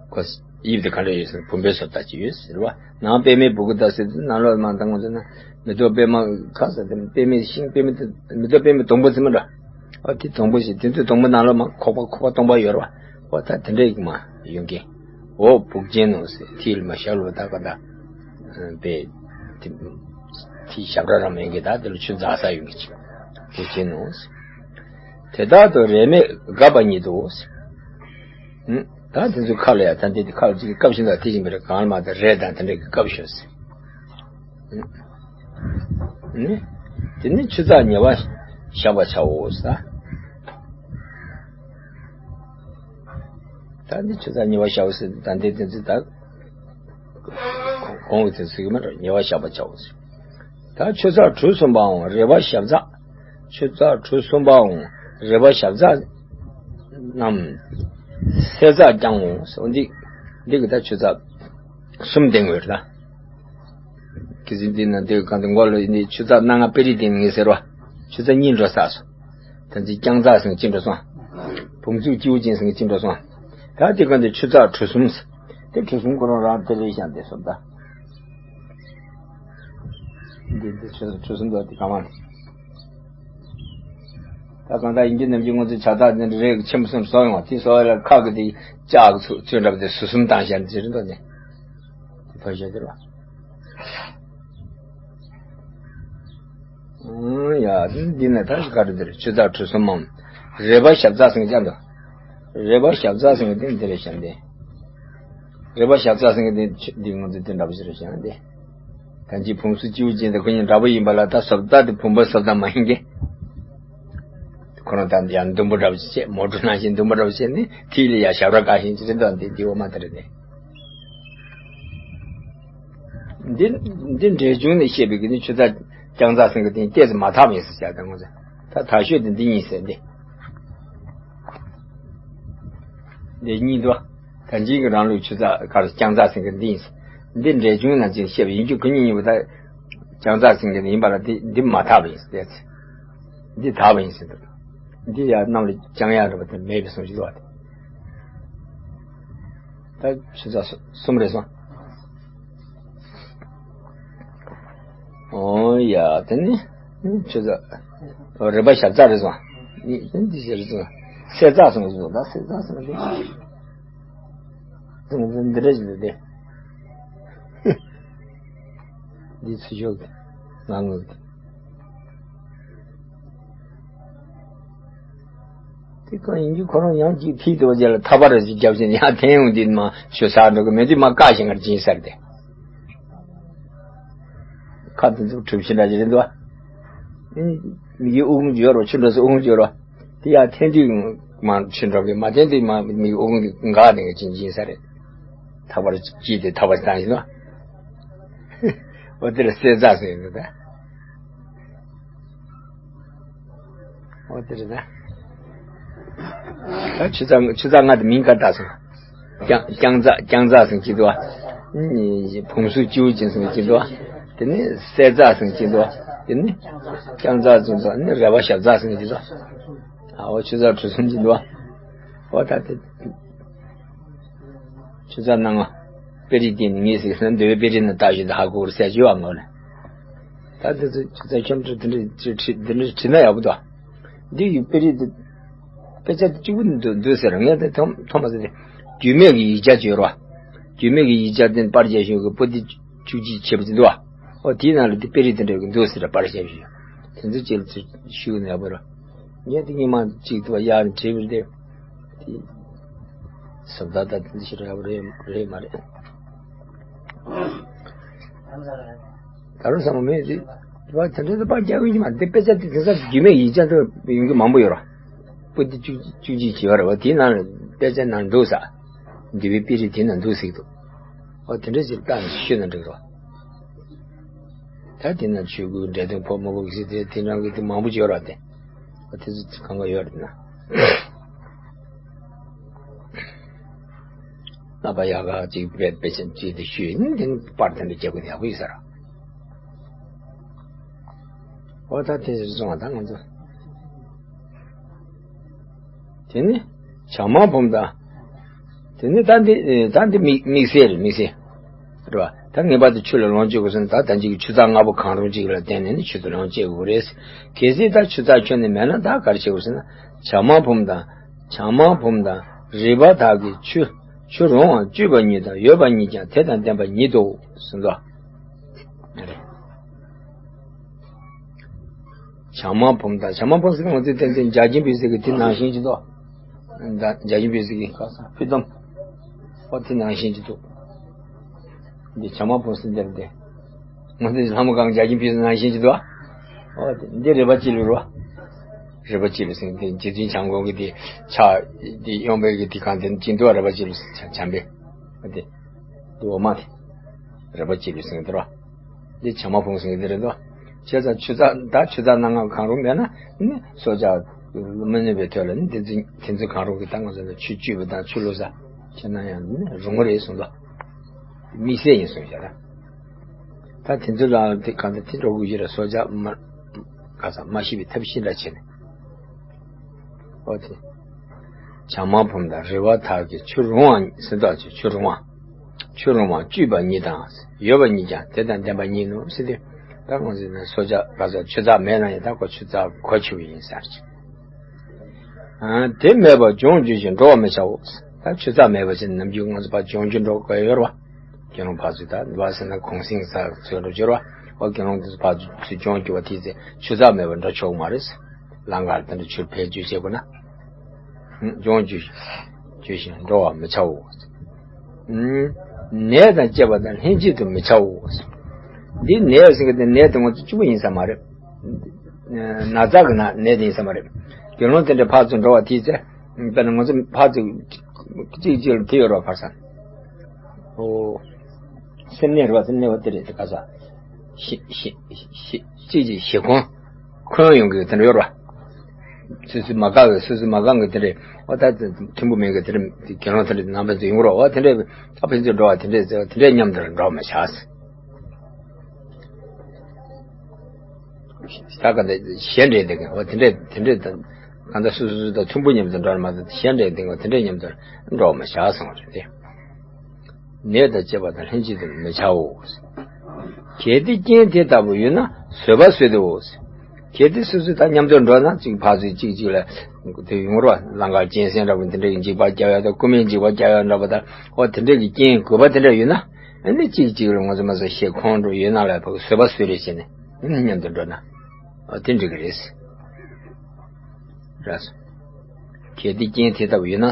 ཁོ་དབྱིབས་དེ་ག་འདྲ་ཡོད་ཟེར་ན་བུམ་པའི་བཟོ་ལྟ་ཅིག་ཡོད་ཟེར་བ། ནང་པདྨའི་སྦུ་གུ་ལྟ་ཟེར་དུས་ནང་ལོགས་མ་འདང་ངོ་ཟེར་ན་མེ་ཏོག་པད་མ་ཁ་ཟེར་དེ་པདྨའི་ཤིང་པདྨའི་མེ་ཏོག་པདྨའི་སྡོང་པོ་ཟེར་མ་འདྲ། ཨ་དེ་སྡོང་པོ་ཞིག་དེ་ཚོའི་སྡོང་པོ་ནང་ལོགས་མ་ཁོག་པ་ཁོག་པ་སྟོང་པ་ཡོད་རེད་བ། ཨོ་ད་དེ་འདྲ་ཡིག་མ་ཡོང་གི། འོག་བུག་ཅན་ནོ་ཟེར་ཐིག་ལ་མ་ཤར་ལོ་ད་ག་ད། པའི། ཐིག་ཞབས་ར་རམ་ཡོང་གི་ད་དེ་ལ་ཆུ་འཛག་ས་ཡོང་གི་ཅིག་བུག་ཅན་ནོ་ཟེར། དེ་དག་ཏུ་རེས་མོས་འགགས་པ་ཉིད་དོ་ཟེར། ད་དེ་ཚོའི་ཁ་ལ་ཡ་ད་འདི་དེ་ཁ་ལ་ཅིག་སྐབས་ཤིག་ད་དེ་བཞིན་པའི་གང་ལ་མ་ད་རེད་ད་དེ་འདྲ་གི་སྐབས་ཤོད་ཟེར། ནི། དེ་ནི་ཆུ་ཚགས་ཉེ་བར་བཞག་པར་བྱའོ་ཟེར། ད་ནི་ཆུ་ཚགས་ཉེ་བར་བཞག་པ་ཟེར་ད་འདི་དེ་ཚོ་ད། གོང་གི་དེ་ཚོ་ཡོད་མ་རེད་ཉེ་བར་བཞག་པར་བྱའོ་ཟེར། ད་ཆུ་ཚགས་གྲུ་གསུམ་པའང་རེག་པ་ཞབས་ཚགས། ཆུ་ཚགས་གྲུ་གསུམ་པའང་རེག་པ་ཞབས་ཚགས་རྣམས་སེལ་ཚགས་ཀྱང་ངོ་ཟེར་འདི། འདི་གི་ད་ཆུ་ཚགས་གསུམ་ལྡན་དགོས་རེད་ད། ཁྱེད་ཚོས་འདི་ན་འདི་གང་དུ་མགོ་ལ་ནི་ཆུ་ཚགས་སྣ་ལྔ་པེ་རི་སྟེང་ངེས་ཟེར་བ། ཆུ་ཚགས་གཉིས་འགྲོ་ས་སོ། ད་འདི་རྐྱང་ཚགས་ཟེར་ཅི་འགྲོ་སོང་། བུམ་ཚུགས་སྤྱི་བོ་ཅན་ཟེར་ཅི་འགྲོ་སོང་། ད་དེ་གང་དུ་ཆུ་ཚགས་གྲུ་གསུམ་ཟེར། དེ་གྲུ་གསུམ་ཁོ་རང་རང་དེ་རེད་ཤག་འདི་སོ་ད། འདི་འདི་ཆུ་གྲུ་གསུམ་འདུག་དེ་གང་མ་རེད། ད་གང་ལྟར་ཡིན་གྱི་ནམ་རྒྱུན་ང་ཚོས་ཇ་དག་འདི་འདྲ་རེག་ཆེན་པོ་སོང་བཟོ་ཡོང་བ་དེ་བཟོ་བ་ལ་ཁ་གི་དེ་ལྕགས་ཚོས་ཚོས་འདྲ་པོ་དེ་ཟུར་གསུམ་བཏང་བཞག་ནས་ཟེར་འདུག་ནས། དེ་ཕར་བཞག་དེ་ར། ཨང་ཡ་འདི་ནས་ད་ག་རེ་འདིར་ཆུ་ཚགས་གྲུ་གསུམ་མམ། རེག་པ་ཞབས་ཚགས་ཟེར་ཀྱང་འདུག་རེག་པ་ཞབས་ཚགས་ཟེར་གྱི་དེ་འདི་རེད་བཞག་འདི། རེག་པ་ཞབས་ཚགས་ཟེར་གྱི་དེ་འདི་ང་ཚོ་དེ་འདྲ་པོ་ཞིག་རེད་བཞག་འདི། ད་ཅི་བུམ་སུ་སྤྱི་བོ་ཅན་དེ་ཁོ་གཉིས་འདྲ་པོ་ཡིན་པ་ལ་ད་བཟོ་ལྟ་དེ་བུམ་པ་བཟོ་ལྟ་མ་ཡིན་གྱི། ཁོ་རང་ད་ཡང་མདུན་པོ་འདྲ་བོ་ཞིག་བྱས། མོ་ཊ་ནང་བཞིན་མདུན་པོ་འདྲ་བོ་བྱས་ནས་ཐིག་ལེ་ཡ་ཞབས་ར་ཀ་བཞིན་ཅི་རེད་འདུག་འདི་འདི་འོ་མ་དེ་རེད་དེ། འདི་འདི་འབྲས་ལྗོངས་ནས་བཤད་པའི་གི་ནི་ཆུ་ཚ་རྐྱང་ཚ་ཟེར་གི་དེ་ཏོག་ཙམ་མ་དག་པ་ཡིན་ཟེར་བྱ་དང་ངོ་ཚ། ད་དག་ཤོས་དེ་འདི་ཡིན་ཟེར་འདི། འདི་གཉིས་འདུག་ད་འཇིག་གི་རང་ལུགས་ཆུ་ཚ་གར་རྐྱང་ཚ་ཟེར་གི་འདི་ཡིན་ཟེར། འདི་འབྲས་ལྗོངས་ནང་བཞིན་བཤད་པ་ཡིན་རྒྱུ་ཁོ་གཉིས་ཡིན་པ། ད་རྐྱང་ཚ་ཟེར་གི་ཡིན་པ་ལ་འདི་འདི་མ་དག་པ་ཡིན་ཟེར་ཏོག་ཙམ། འདི་དག་པ་ཡིན་ཟེར་འདུག་འདི་ཡང་རྣམས་ལ་བྱང་ཡག་རེད་པ་དེ་མེད་པའི་བཟོ་ཞིག་འདུག་པ་དེ། ད་ཆུ་ཚ་གསུམ་རེད་སོང་། ཨོ་ཡ་དེ་ནི་ཆུ་ཚ་རིམ་པ་ཞབས་ཚ་རེད་སོང་། འདི་ཞིག་རེད་སོང་། གསེར་ཚ་སོང་ཞིག་ད་གསེར་ཚ་སོང་དེ། འདི་འདི་འདྲ་ཞིག་འདུག་སྟེ། འདི་ཚུར་ཤོག་གི་ང་ངོས་ཀྱི། དེ་གང་ཡིན་རྒྱུ་ཁོ་རང་ཡང་ཅིག་ཐིག་ཏུ་བ་རྒྱ་ལ་ཐག་པ་རེ་ཅིག་རྒྱབ་བཞིན་ཡང་འཐེན་ཡོང་དུས་མ་ཆུ་ས་འགྲོ་གི་མེད་དུས་མ་བཀག་ཞིང་ངར་སྦྱིན་ས་རེད་དེ། ཁ་དེ་ཚོ་གྲུབ་ཆེན་འདྲ་ཅིག་རེད་འདུག་བ། མིག་གི་དབུགས་འབྱོར་བ་ཆུ་འགྲོ་སའི་དབུགས་འབྱོར་བ། དེ་ཡང་འཐེན་དུས་མ་ཆུ་འགྲོ་གི་མ་འཐེན་དུས་མ་མིག་གི་དབུགས་འགག་ནས་ཅིག་སྦྱིན་ས་རེད། ཐག་པར་སྐྱེས་ཏེ་ཐག་པ་བཏང་ཞིང་ན། འོ་དེར་གསེར་ཚ་ཟེར་འདུག་ད། འོ་དེ་རེད་ད། ད་ཆུ་ཚ་ཆུ་ཚ་ལྔ་དེ་མིང་ག་བཏགས་སོང་། རྐྱང་རྐྱང་ཚ་རྐྱང་ཚ་ཟེར་གྱི་འདུག་བ། བུམ་སུ་སྐྱེ་བོ་ཅན་ཟེར་གྱི་འདུག་བ། དེ་ནི་གསེར་ཚ་ཟེར་གྱི་འདུག་བ། དེ་ནི་རྐྱང་ཚ་ཟེར་འདུག་ནི་རལ་པ་ཞབས་ཚ་ཟེར་གྱི་འདུག་ཨ་འོ་ཆུ་ཚ་གྲུ་གསུམ་གྱི་འདུག་བ། འོ་ད་དེ། ཆུ་ཚ་སྣ་ལྔ། དཔེ་རིས་སྟེང་ནས་ངེས་ཟིག་ཟེར་ན་འདོད་པའི་དཔེ་རིས་ནི་ལྟ་བཞིན་དུ་ཧ་གོ་བར་གསལ་བྱེད་པ་ངོ་ནས། ད་འདི་ཚོ་ཆུ་ཚ་ཁྱོད་ཚོ་འདི་འདྲ་ཅིག་བྲིས་འདི་འདྲ་བྲིས་ན་ཡག་པོ་འདུག་འདི་ཡི་དཔེ་རིས་འདི་དཔེ་ཆ་འདི་གཅིག་པུ་འདུག་འདུག་ཟེར་ངས་དེ་མཐོང་མཐོང་མ་ཟེར་ཏེ། རྒྱུད་སྨད་ཀྱི་ཡིག་ཆ་བརྗོད་རོགས། རྒྱུད་སྨད་ཀྱི་ཡིག་ཆ་དེ་པར་རྒྱག་ཤོག་གི་པོ་ཏི་བཅུ་གཅིག་བྱས་པ་ཅིག་འདུག་བ། འོ་དེའི་ནང་ལ་འདི་དཔེ་རིས་དེ་འདྲ་གི་འདུག་ཟེར་པར་བཞག་ཤོག་དེ་ཚོ་ཅིག་ལ་ཚུར་ཞུགས་ནས་ཡག་པོ་རོགས། ངས་དེ་སྔོན་མ་གཅིག་ཏུ་གཡར་ནས་བྲིས་པ་རེད། དེ་བཟོ་ལྟ་དང་དེ་འདྲ་ཞིག་རག་པ་རེད་རེད་མ་རེད། ད་རུང་བསམ་པ་མེད་དེ། དེ་བ་དེ་འདྲ་དུ་པར་རྒྱག་གི་ཡིན་མ་འདི་དཔེ་ཆ་དེ་དེང་སང་རྒྱུད་སྨད་ཡིག་ཆ་དུ་ཡོང་གི་མང་པོ་ཡོད་ར། པོ་ཏི་བཅུ་བཅུ་གཅིག་བྱས་པ་རེད་བ། དེའི་ནང་ལ་དཔེ་ཆ་ནང་འདུག་ས། འདི་བའི་དཔེ་རིས་དེ་ནང་འདུག་ཟིག་འདུག་འོ་དེ་འདྲ་ཞིག་བལྟས་ནས་ཤོད་ན་འགྲིག་རོགས། ད་དེ་ན་ཆོས་སྐུའི་འབྲས་ལྡན་ཕོ་མོ་བོ་གི་སྲིད་དེ་དེ་རང་གི་དེ་མང་པོ་ཡོད་ར་དེ། ཨ་དེ་ཚོ་གང་ག་ཡོད་རེད་ན། རྣམ་པ་ཡག་ག་ཅིག་དཔེ་དཔེ་ཆེན་ཅིག་དེ་ཤོད་ཡིན་དེ་པར་དེ་འདྲ་རྒྱག་དགོས་ཡག་པོ་ཡོད་ས་ར། འོ་ད་དེ་ཚོ་བཟུང་བ་ད་ང་ཚོ། དེ་ནི་བྱ་མང་ཕོམ་དང་། དེ་ནི་ད་འདི་ད་འདི་དམིགས་དམིགས་བསལ་རེད་དམིགས་བསལ། རེད་བ། ད་ངེས་པར་དུ་ཆུ་ལ་ལོངས་སྤྱོད་དགོས་ཟེར་ན་ད་ད་ཅིག་གི་ཆུ་ཚ་ལྔ་པོ་གང་རུང་ཅིག་ལ་བརྟེན་ནས་ནི་ཆུ་དེ་ལོངས་སྤྱད་དགོས་རེད། གལ་སྲིད་ད་ཆུ་ཚ་ཁྱོན་ནས་མེད་ན་ད་ག་རེ་བྱེད་དགོས་ཟེར་ན་བྱ་མང་ཕོམ་དང་། བྱ་མང་ཕོམ་དང་རུས་པ་དག་གི་ཆུ་ཆུ་རུང་བ་བཅུད་པ་ཉིད་དང་ཡོད་པ་ཉིད་ཀྱང་དེ་དང་ལྡན་པ་ཉིད་དོ་ཟེར་འདུག་བྱ་མང་ཕོམ་དང་བྱ་མང་ཕོམ་ཟེར་ང་ཚོས་ཏན་ཏན་འཇའ་ཆེན་པའི་གཟི་གི་དེ་ནང་བཞིན་གྱི་དོ། འཇའ་ཆེན་པའི་གཟི་གི་ཁ་སང་ཕུད་དམ། ཨོ་དེ་ནང་བཞིན་གྱི་དོ། འདི་བྱ་མང་ཕོམ་ཟེར་འདིར་འདི། ང་ཚོས་ལྷ་མོ་གང་འཇའ་ཆེན་པའི་གཟི་ནང་བཞིན་གྱི་དོ། ཨོ་དེ་འདི་རུས་པ་སྤྱི་བླུགས་རོ། རུས་པ་སྤྱི་བླུགས་ཟེར་འདི་རྗེ་བཙུན་བྱམས་མགོན་གྱི་དེ་ཕྱག་འདི་གཡོན་པའི་གི་དེ་གང་དེ་ཅི་འདུག་རུས་པ་སྤྱི་བླུགས་བྱམས་པའི། ཨོ་དེ། འདི་འོ་མ་དེ། རུས་པ་སྤྱི་བླུགས་ཟེར་འདི་རོ། འདི་བྱ་མང་ཕོམ་ཟེར་གི་འདི་རེད་དོ། བྱས་ཙང་ཆུ་ཚ་ད་ཆུ་ཚ་སྣ་ལྔ་གང་རུང་མེད་ན་ནི་སྲོག་ཆགས་མི་གནོད་པའི་དོད་ལ་ནི་དེ་ཚོ་དེ་ཚོ་གང་རུང་གི་ད་ང་ཚོ་ལ་ཆུ་བཅུད་པ་དང་ཆུ་བླུགས་ས་བྱས་ན་ཡང་ནི་རུང་བ་རེད་གསུངས་དོ། དམིགས་བསལ་ཡིན་གསུངས་བཞག་ད། ད་དེ་ཚོ་ལ་དེ་གང་ལྟར་དེ་འགྲོ་དགོས་ཀྱི་རེད་སྲོག་ཆགས་མ་ག་ས་མ་ཤི་བའི་ཐབས་ཤེས་འདྲ་བྱས་ནས། ཨོ་དེ། བྱ་མང་ཕོམ་དང་རུས་པ་དག་གི་ཆུ་རུང་བ་ཟེར་དོ་ཆུ་ཆུ་རུང་བ། ཆུ་རུང་བ་བཅུད་པ་ཉིད་དང་ཡོད་པ་ཉིད་ཀྱང་དེ་དང་ལྡན་པ་ཉིད་ནོ་ཟེར་ཏེ། ད་ཁོང་ཚོས་ནི་སྲོག་ཆགས་ལ་སོགས་ཆུ་ཚགས་མེད་ན་ཡང་ད་ཁོ་ཆུ་ཚགས་གོ་ཆོད་ཡིན་ཟེར་ཅིག་ཨ་དེ་མེད་པར་སྦྱོང་རྒྱུ་ཞིག་འགྲོ་བར་མི་བྱའོ། ད་ཆུ་ཚགས་མེད་པ་ཞིག་ནམ་རྒྱུན་ང་ཚོ་ཕར་སྦྱོང་རྒྱུ་འགྲོ་དགོས་ཡོད་རེད་བ། དགེ་སློང་ཕར་ཚུར་ད་འདི་བ་ཟེར་ན་གུང་སེང་ས་ཚོད་འགྲོ་རྒྱུ་རེད་བ། ཨོ་དགེ་སློང་འདི་ཚོ་ཕར་ཚུར་སྦྱོང་རྒྱུ་བ་དེ་ཚེ་ཆུ་ཚགས་མེད་པར་འགྲོ་ཆོག་མ་རེད། ལམ་ཁར་དེ་འདྲ་ཆུར་ཕེབས་རྒྱུ་བྱེད་དགོས་ན། སྦྱོང་རྒྱུ་རྒྱུ་ཞིག་འགྲོ་བར་མི་བྱའོ། ནད་དང་བཅས་པ་དང་ལྷན་ཅིག་ཏུ་མི་བྱའོ། འདི་ནད་ཟེར་གི་དེ་ནད་དེ་ང་ཚོ་གཅིག་པུ་ཡིན་ས་མ་རེད། ན་ཚ་གི་ན་ནད་དེ་ཡིན་ས་མ་རེད། དགེ་སློང་དེ་འདྲ་ཕར་ཚུར་འགྲོ་བ་དེའི་ཚེ། དཔེར་ན་ང་ཚོ་ཕར་ཚུར་གཅིག་གཅིག་ལ་དེ་ཡོད་རོགས་ཕར་ས། ཨོ། སེམས་ནད་རེད་བ། སེམས་ནད་བ་དེ་རེད། དེ་ག་ས། ཤི་ཤི་ཤི་གཅིག་གཅིག་ཤི་ཁོང་། ཁོང་ཡོང་གི་དེ་འདྲ་ཡོད་རོགས། སོ་སོ་མ་དགའ་བའི་སོ་སོ་མ་དགའ་གི་དེ་འདྲ། ཨོ་ད་མཐུན་པོ་མེད་གི་དེ་འདྲ། དགེ་སློང་དེ་འདྲ་ནང་པ་ཚོ་ཡོང་རོགས། ཨོ་དེ་འདྲ། ད་ཕན་ཚུན་འགྲོ་བ་དེ་འདྲ་དེ་འདྲ་མཉམ་དུ་འགྲོ་མི་བྱ། ད་ག་འདྲ་གཞན་འདྲེས་འདི་ག་འོ་དེ་འདྲས་དེ་འདྲས་དང་། གང་ལྟར་སོ་སོ་སོ་དང་མཐུན་པོ་མཉམ་དུ་འགྲོ་བ་མ་གཏོགས། གཞན་འདྲེས་འདི་ག་འོ་དེ་འདྲས་མཉམ་དུ་འགྲོ་བ་མི་བྱ་གསུངས་པ་རེད་དེ། ནད་དང་བཅས་པ་དང་ལྷན་ཅིག་ཏུ་མི་བྱའོ། གལ་ཏེ་རྐྱེན་དེ་ལྟ་བུ་ཡོད་ན་བཟོད་པ་བཟོད་དེའོ། གལ་ཏེ་སོ་སོ་དང་མཉམ་དུ་འགྲོ་ན་གཅིག་ཕར་ཚུར་གཅིག་གཅིག་ལ་དེ་ཡོང་རོགས། ལང་ཀར་གཅན་གཟན་འདྲ་བོ་དེ་འདྲས་ཀྱི་འཇིགས་པ་རྒྱག་ཡ་དང་། རྐུན་མའི་འཇིགས་པ་རྒྱག་ཡ་འདྲ་བོ་དང་། འོ་དེ་འདྲས་ཀྱི་རྐྱེན་དགོས་པ་དེ་འདྲ་ཡོད་ན། ཨ་ནི་གཅིག་གཅིག་ལ་ང་ཚོ་མ་ཟ་ཤེས་ཁོང་འགྲོ་ཡོད་ན་ལ་བཟོད་པ་བཟོད་རེས་བྱས་ནས་ཨ་ནི་མཉམ་དུ་འགྲོ་ན། ཨ་དེ་འགྲིག་གི་རེད། རེད། གལ་ཏེ་རྐྱེན་དེ་ལྟ་བུ་ཡོད་ན།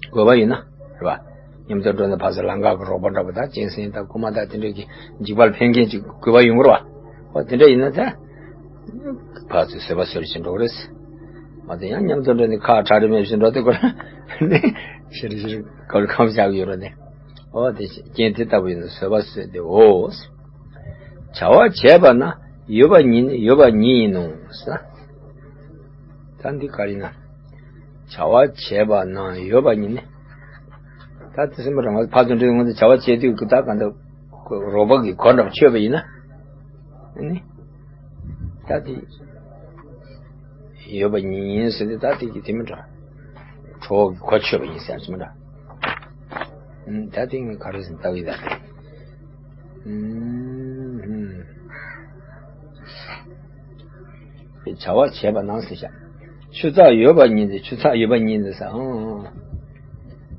དགོས་པ་ཡོད་ན། རེད་བ། མཉམ་དུ་འགྲོ་ན་ཕར་ཚུར་ལང་ཀ་གི་རོགས་པ་འདྲ་པོ་དང་། གཅན་གཟན་དང་རྐུན་མ་དང་དེ་འདྲས་ཀྱི་འཇིགས་པ་ལ་ཕན་མཁན་ཅིག་དགོས་པ་ཡོང་གི་རེད་བ། ཨོ་དེ་འདྲ་ཡིན་ན་ད། ཕར་ཚུར་བཟོད་པ་བཟོད་རེས་བྱས་འགྲོ་གི་རེད། མ་དེ་ཡང་མཉམ་དུ་འགྲོ་ནས་ཁག་ཁྲ་རེ་མེད་བཞིན་འགྲོ་དེ་ཁོ་རང་ནི་ཞེ་རེ་ཞེ་རེ་ག་ལ་ཁམས་བཞག་ཡོད་རེད་ནི། ཨོ་དེ་རྐྱེན་དེ་ལྟ་བུ་ཡིན་ན་བཟོད་པ་བཟོད་དེའོ། བྱ་བ་བྱས་པ་ན་ཡོད་པ་ཉིད་ནི་ཡོད་པ་ཉིད་ཡིན་ནོ་ཟེར། ད་འདི་ག་རེ་ཡིན་ན། བྱ་བ་བྱས་པ་ན་ཡོད་པ་ཉིད་ནི། ད་དེ་སེམས་པ་རང་ང་ཕར་ཚུར་འགྲོ་ང་ཚོ་བྱ་བ་བྱེད་དུས་ཀྱི་ད་གང་ལྟར་རོགས་པ་གི་གོ་འདྲ་ཆོད་པ་ཡིན་ན། ཨ་ནི། ད་དེ་ཡོད་པ་ཉིད་ཡིན་ཟེར་ཏེ་ད་དེ་གི་དེ་མི་འདྲ། གྲོགས་ཀྱི་གོ་ཆོད་པ་ཡིན་ཟེར་ཅི་མི་འདྲ། ཨུམ། ད་དེ་ངས་ག་རེ་ཟེར་ལྟ་གི་ད། ཨུམ། བྱ་བ་བྱས་པ་ན་ཟེར་བྱ། ཆུ་ཚགས་ཡོད་པ་ཉིད་དེ། ཆུ་ཚགས་ཡོད་པ་ཉིད་དེ་ཟེར། ཨང་།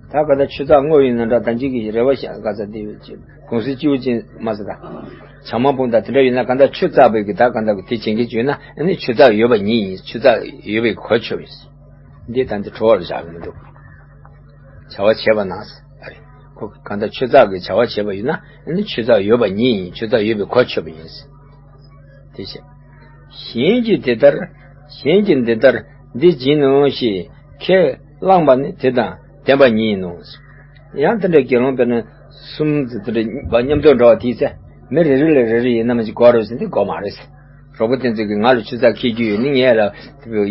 ད་ག་ད་ཆུ་ཚགས་དངོས་ཡིན་ན་འདྲ། ད་ཅིག་གི་རེ་བ་བཞག་ག་ཚ་དེ་གོང་ས་སྐྱིད་པོ་ཅན་མ་ཟེར་ད། བྱ་མ་བུ་དང་དེ་འདྲ་ཡོད་ན་ག་ད་ཆུ་བཙགས་པའི་གི་ད་ག་ད་གི་དེ་བྱེད་མཁན་བྱོས་ན་ཨ་ནི་ཆུ་ཚགས་ཡོད་པ་ཉིད་ཡིན། ཆུ་ཚགས་ཡོད་པའི་གོ་ཆོད་པ་ཡིན། འདི་ད་འདི་གྲོགས་ལ་བཞག་གི་མི་འདུག་བྱ་བ་བྱས་པ་ན་ཟེར། ཨ་རེ། ཁོ་ག་ད་ཆུ་ཚགས་ཀྱི་བྱ་བ་བྱས་པ་ཡིན་ན་ཨ་ནི་ཆུ་ཚགས་ཡོད་པ་ཉིད་ཡིན། ཆུ་ཚགས་ཡོད་པའི་གོ་ཆོད་པ་ཡིན། དེ་བྱས། གཞན་གྱིས་འདི་ལྟར། གཞན་གྱིས་འདི་ལྟར་འདི་བྱིན་ནོ་ཞེས་ཁས་བླངས་པ་ནི་དེ་དང་ལྡན་པ་ཉིད་ཡིན་ནོ། ཡང་དེ་འདྲའི་དགེ་སློང་དཔེར་ན་གསུམ་དེ་འདྲ་མཉམ་དུ་འགྲོ་བ་དེའི་ཚེ་མི་རེ་རེ་ལ་རེ་རེ་ཡིན་ན་མ་ཅིག་དགོས་རེད་ཟེར་འདི་དགོས་མ་རེད། རོགས་པ་དེ་ཚོ་གིས་ང་ལ་ཆུ་ཚགས་འཁྱེར་རྒྱུ་ཡོད་ནི་ངས་ལ་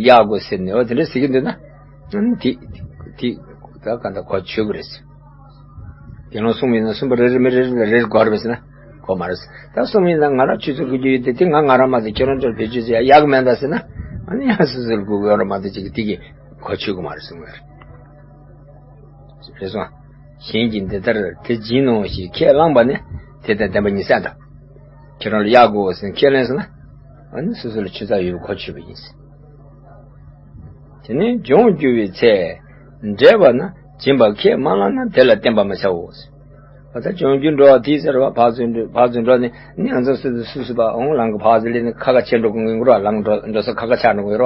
གཡར་དགོས་ཟེར་ནས་འོ་དེ་འདྲ་ཟེར་གྱི་འདུག་ན། དེ་དེ་ད་ག་འདྲ་གོ་ཆོད་གི་རེད། དགེ་སློང་གསུམ་ཡིན་ན་གསུམ་པོ་རེ་རེ་མི་རེ་རེ་ལ་རེ་རེ་དགོས་རེད་ཟེར་ན་དགོས་མ་རེད། ད་གསུམ་ཡིན་ན་ང་རང་ཆུ་ཚོད་དགུ་བཅུ་ཡོད་དེ་དེ་ང་ང་རང་མ་ཟད་ཁྱོད་རང་ཚོར་བེད་སྤྱོད་བྱེད་ཡག་གི་མེད་ད་ཟེར་ན་ཨ་ནི་ཡང་སོ་སོར་དགོས་ཀྱི་ཡོད་རེད་མ་གཏོགས་ཅིག་གི་དེ་གི་གོ་ཆོད་གི་མ་རེད་གསུངས་པ་རེད། རེད་སོང་། གཞན་གྱིས་འདི་ལྟར་དེ་བྱིན་ནོ་ཞེས་ཁས་བླངས་པ་ནི་དེ་དང་ལྡན་པ་ཉིད་ཟེར་ད། ཁྱེད་རང་ལ་གཡར་དགོས་ཟེར་ཁས་ལེན་ཟེར་ན་ཨ་ནི་སོ་སོ་ལ་ཆུ་ཚགས་ཡོད་པའི་གོ་ཆོད་པ་ཡིན། དེ་ནས་ལྗོངས་རྒྱུ་བའི་ཚེ། འབྲེལ་བ་ན་སྦྱིན་པ་ཁས་མ་བླངས་ན་དེ་ལ་བརྟེན་པ་མི་བྱའོ། ད་ལྗོངས་རྒྱུ་འགྲོ་བ་དེའི་ཚེ་རེད་བ། ཕར་ཚུར་འགྲོ་ཕར་ཚུར་འགྲོ་ནས་ནི་ང་ཚོ་སུ་སུ་སུ་བ་འོང་ལང་གི་ཕར་ཚུར་སླེབས་ནས་ཁ་ཁ་ཕྱེ་འགྲོ་གི་ཡིན་གི་རེད་བ། ལང་འགྲོ་འགྲོ་ས་ཁ་ཁ་ཆགས་འགྲོ་གི་ཡིན་རེད་བ།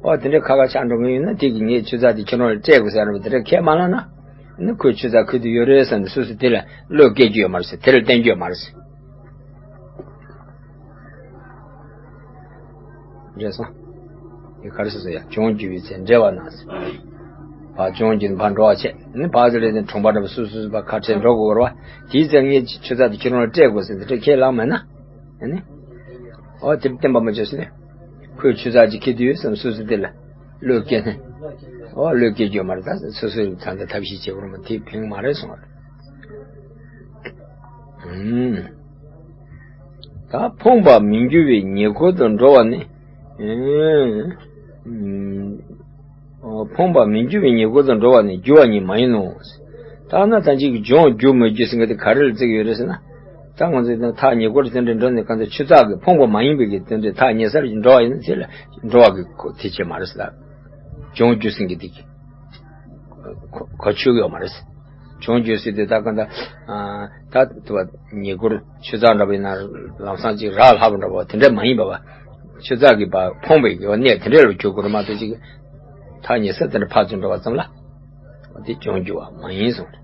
ཨོ་དེ་འདྲའི་ཁ་ཁ་ཆགས་འགྲོ་གི་ཡིན་ན་དེ་གི་ངས་ཆུ་ཚགས་དེ་ཁྱེད་རང་ལ་སྤྲད་དགོས་ཟེར་རེད་བ། དེ་འདྲ་ཁས་མ་བླངས་ན་ནི་ཁོས་ཆུ་ཚགས་ཁུར་དུ་ཡོད་རེད་བསམ་ནས་སུ་སུ་དེ་ལ་བློས་བཀལ་རྒྱུ་ཡོད་མ་རེད་ཟེར། དེ་ལ་བརྟེན་རྒྱུ་ཡོད་མ་རེད་ཟེར། རེད་སོང་། དེ་ག་རེ་ཟེར་སོང་ཡ། ལྗོངས་རྒྱུ་བའི་ཚེ་འབྲེལ་བ་ན་ཟེར། ཕར་ལྗོངས་རྒྱུ་ནས་ཕར་འགྲོ་བ་བྱས་ནི་ཕར་ཚུར་སླེབས་ནས་གྲོང་པ་འདྲ་པོ་སུ་སུ་སུ་ཕར་ཁ་བྲལ་འགྲོ་དགོས་རེད་བ། དེའི་ཚེ་ངས་ཆུ་ཚགས་དེ་ཁྱེད་རང་ལ་སྤྲད་དགོས་ཟེར་འདི་འདྲ་ཁས་བླངས་མེད་ན། ཨ་ནི། ཨོ་དེར་བརྟེན་པ་མ་བྱས་ཟེར་ནས། ཁོས་ཆུ་ཚགས་ཅིག་ཁྱེར་དུས་བསམ་སོ་སོ་དེ་ལ་བློས་བཀལ་ནས། ཨོ་བློས་བཀལ་རྒྱུ་མ་རེད། ད་སོ་སོའི་ད་ལྟ་ཐབས་ཤེས་བྱེད་དགོས་རེད་མ་དེ་ཕན་གི་མ་རེད་གསུངས་པ་རེད། ཨུམ། ད་ཕོངས་པར་མི་འགྱུར་བའི་ཉེ་འཁོར་དུ་འགྲོ་བ་ནི། ཨུམ། ཕོངས་པར་མི་འགྱུར་བའི་ཉེ་འཁོར་དུ་འགྲོ་བ་ནི་འགྱུར་བ་ཉིད་མ་ཡིན་ནོ། ད་ན་ད་ཅིག་གི་ལྗོངས་རྒྱུ་མི་རྒྱུ་ཟེར་མཁན་དེ་ག་རེ་ལ་བརྩི་གི་ཡོད་རེད་ཟེར་ན། ད་ང་ཚོས་ད་ཐག་ཉེ་འཁོར་དེ་འདྲ་འགྲོ་ནས་གང་ཚེ་ཆུ་ཚགས་ཀྱི་ཕོངས་པ་མ་ཡིན་པའི་གི་དེ་འདྲའི་ཐག་ཉེ་སར་འགྲོ་བ་ཡིན་ན་དེ་ལ་འགྲོ་བ་གི་གོ་དེ་བྱེད་མ་རེད་ཟེར། ད་ལྗོངས་རྒྱུ་ཟེར་མཁན་དེ་གི་གོ་གོ་ཆོད་ཡོད་མ་རེད་ཟེར། ལྗོངས་རྒྱུ་ཟེར་དེ་ད་གང་ད་ད་དུ་བ་ཉེ་འཁོར་ཆུ་ཚགས་འདྲ་བ་ཡིན་ན་ལམ་སང་ཅིག་རག་ལྷག་པ་འདྲ་བ་དེ་འདྲ་མ་ཡིན་པ་བ། ཆུ་ཚགས་ཀྱི་བ་ཕོངས་པའི་གི་བ་གནས་དེ་འདྲ་ལ་གྱུར་དགོས་རེད་མ་གཏོགས་ཅིག་ཐག་ཉེ་ས་དེ་འདྲ་ཕར་ཚུར་འགྲོ་བ་ཙམ་ལ། འོ་དེ་ལྗོངས་རྒྱུ་བ་མ་ཡིན་གསུངས་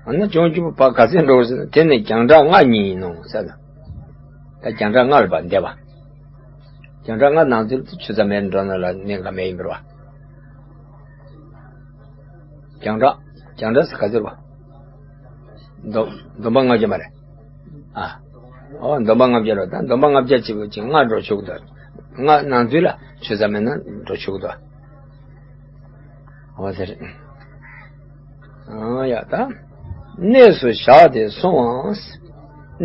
རེད། འོ་ན་ལྗོངས་རྒྱུ་བ་ག་ཚད་འགྲོ་ཟེར་ན་དེ་ནི་རྒྱང་གྲགས་ལྔ་ཉིད་ཡིན་ནོ་ཟེར་ན། ད་རྒྱང་གྲགས་ལྔ་ལ་བ་འདས་པ། རྒྱང་གྲགས་ལྔ་ནང་ཚུད་དུ་ཆུད་ཟ་མེད་འགྲོ་ན་ལ་གནས་འགག་མེད་ཡིན་པ་རེད་བ། རྒྱང་གྲགས། རྒྱང་གྲགས་ཟེར་ག་ཚོད་རེད་བ། འདོམ་འདོམ་པ་ལྔ་བརྒྱ་མ་རེད། ཨ། ཨོ་འདོམ་པ་ལྔ་བརྒྱ་རེད། ད་འདོམ་པ་ལྔ་བརྒྱ་གཅིག་པུ་གཅིག་ལྔ་འགྲོ་ཆོག་གི་འདུག་ལྔ་ནང་ཚུད་ལ་ཆུད་ཟ་མེད་ན་འགྲོ་ཆོག་གི་འདུག་འོ་དེ་རེད། ཨང་ཡ་ད། གནས་སུ་བཞག་སྟེ་སོང་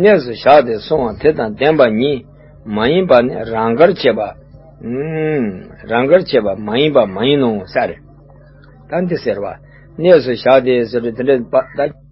བ། གནས་སུ་བཞག་སྟེ་སོང་བ་དེ་དང་ལྡན་པ་ཉིད་མ་ཡིན་པ་ནི་རང་དགར་བྱེད་པ། ཨུམ། རང་དགར་བྱེད་པ་མ་ཡིན་པ་མ་ཡིན་ནོ་ས་རེད། ད་འདི་ཟེར་བ། གནས་སུ་བཞག་སྟེ་ཟེར་དུས་དེ་འདྲའི་པ་ད།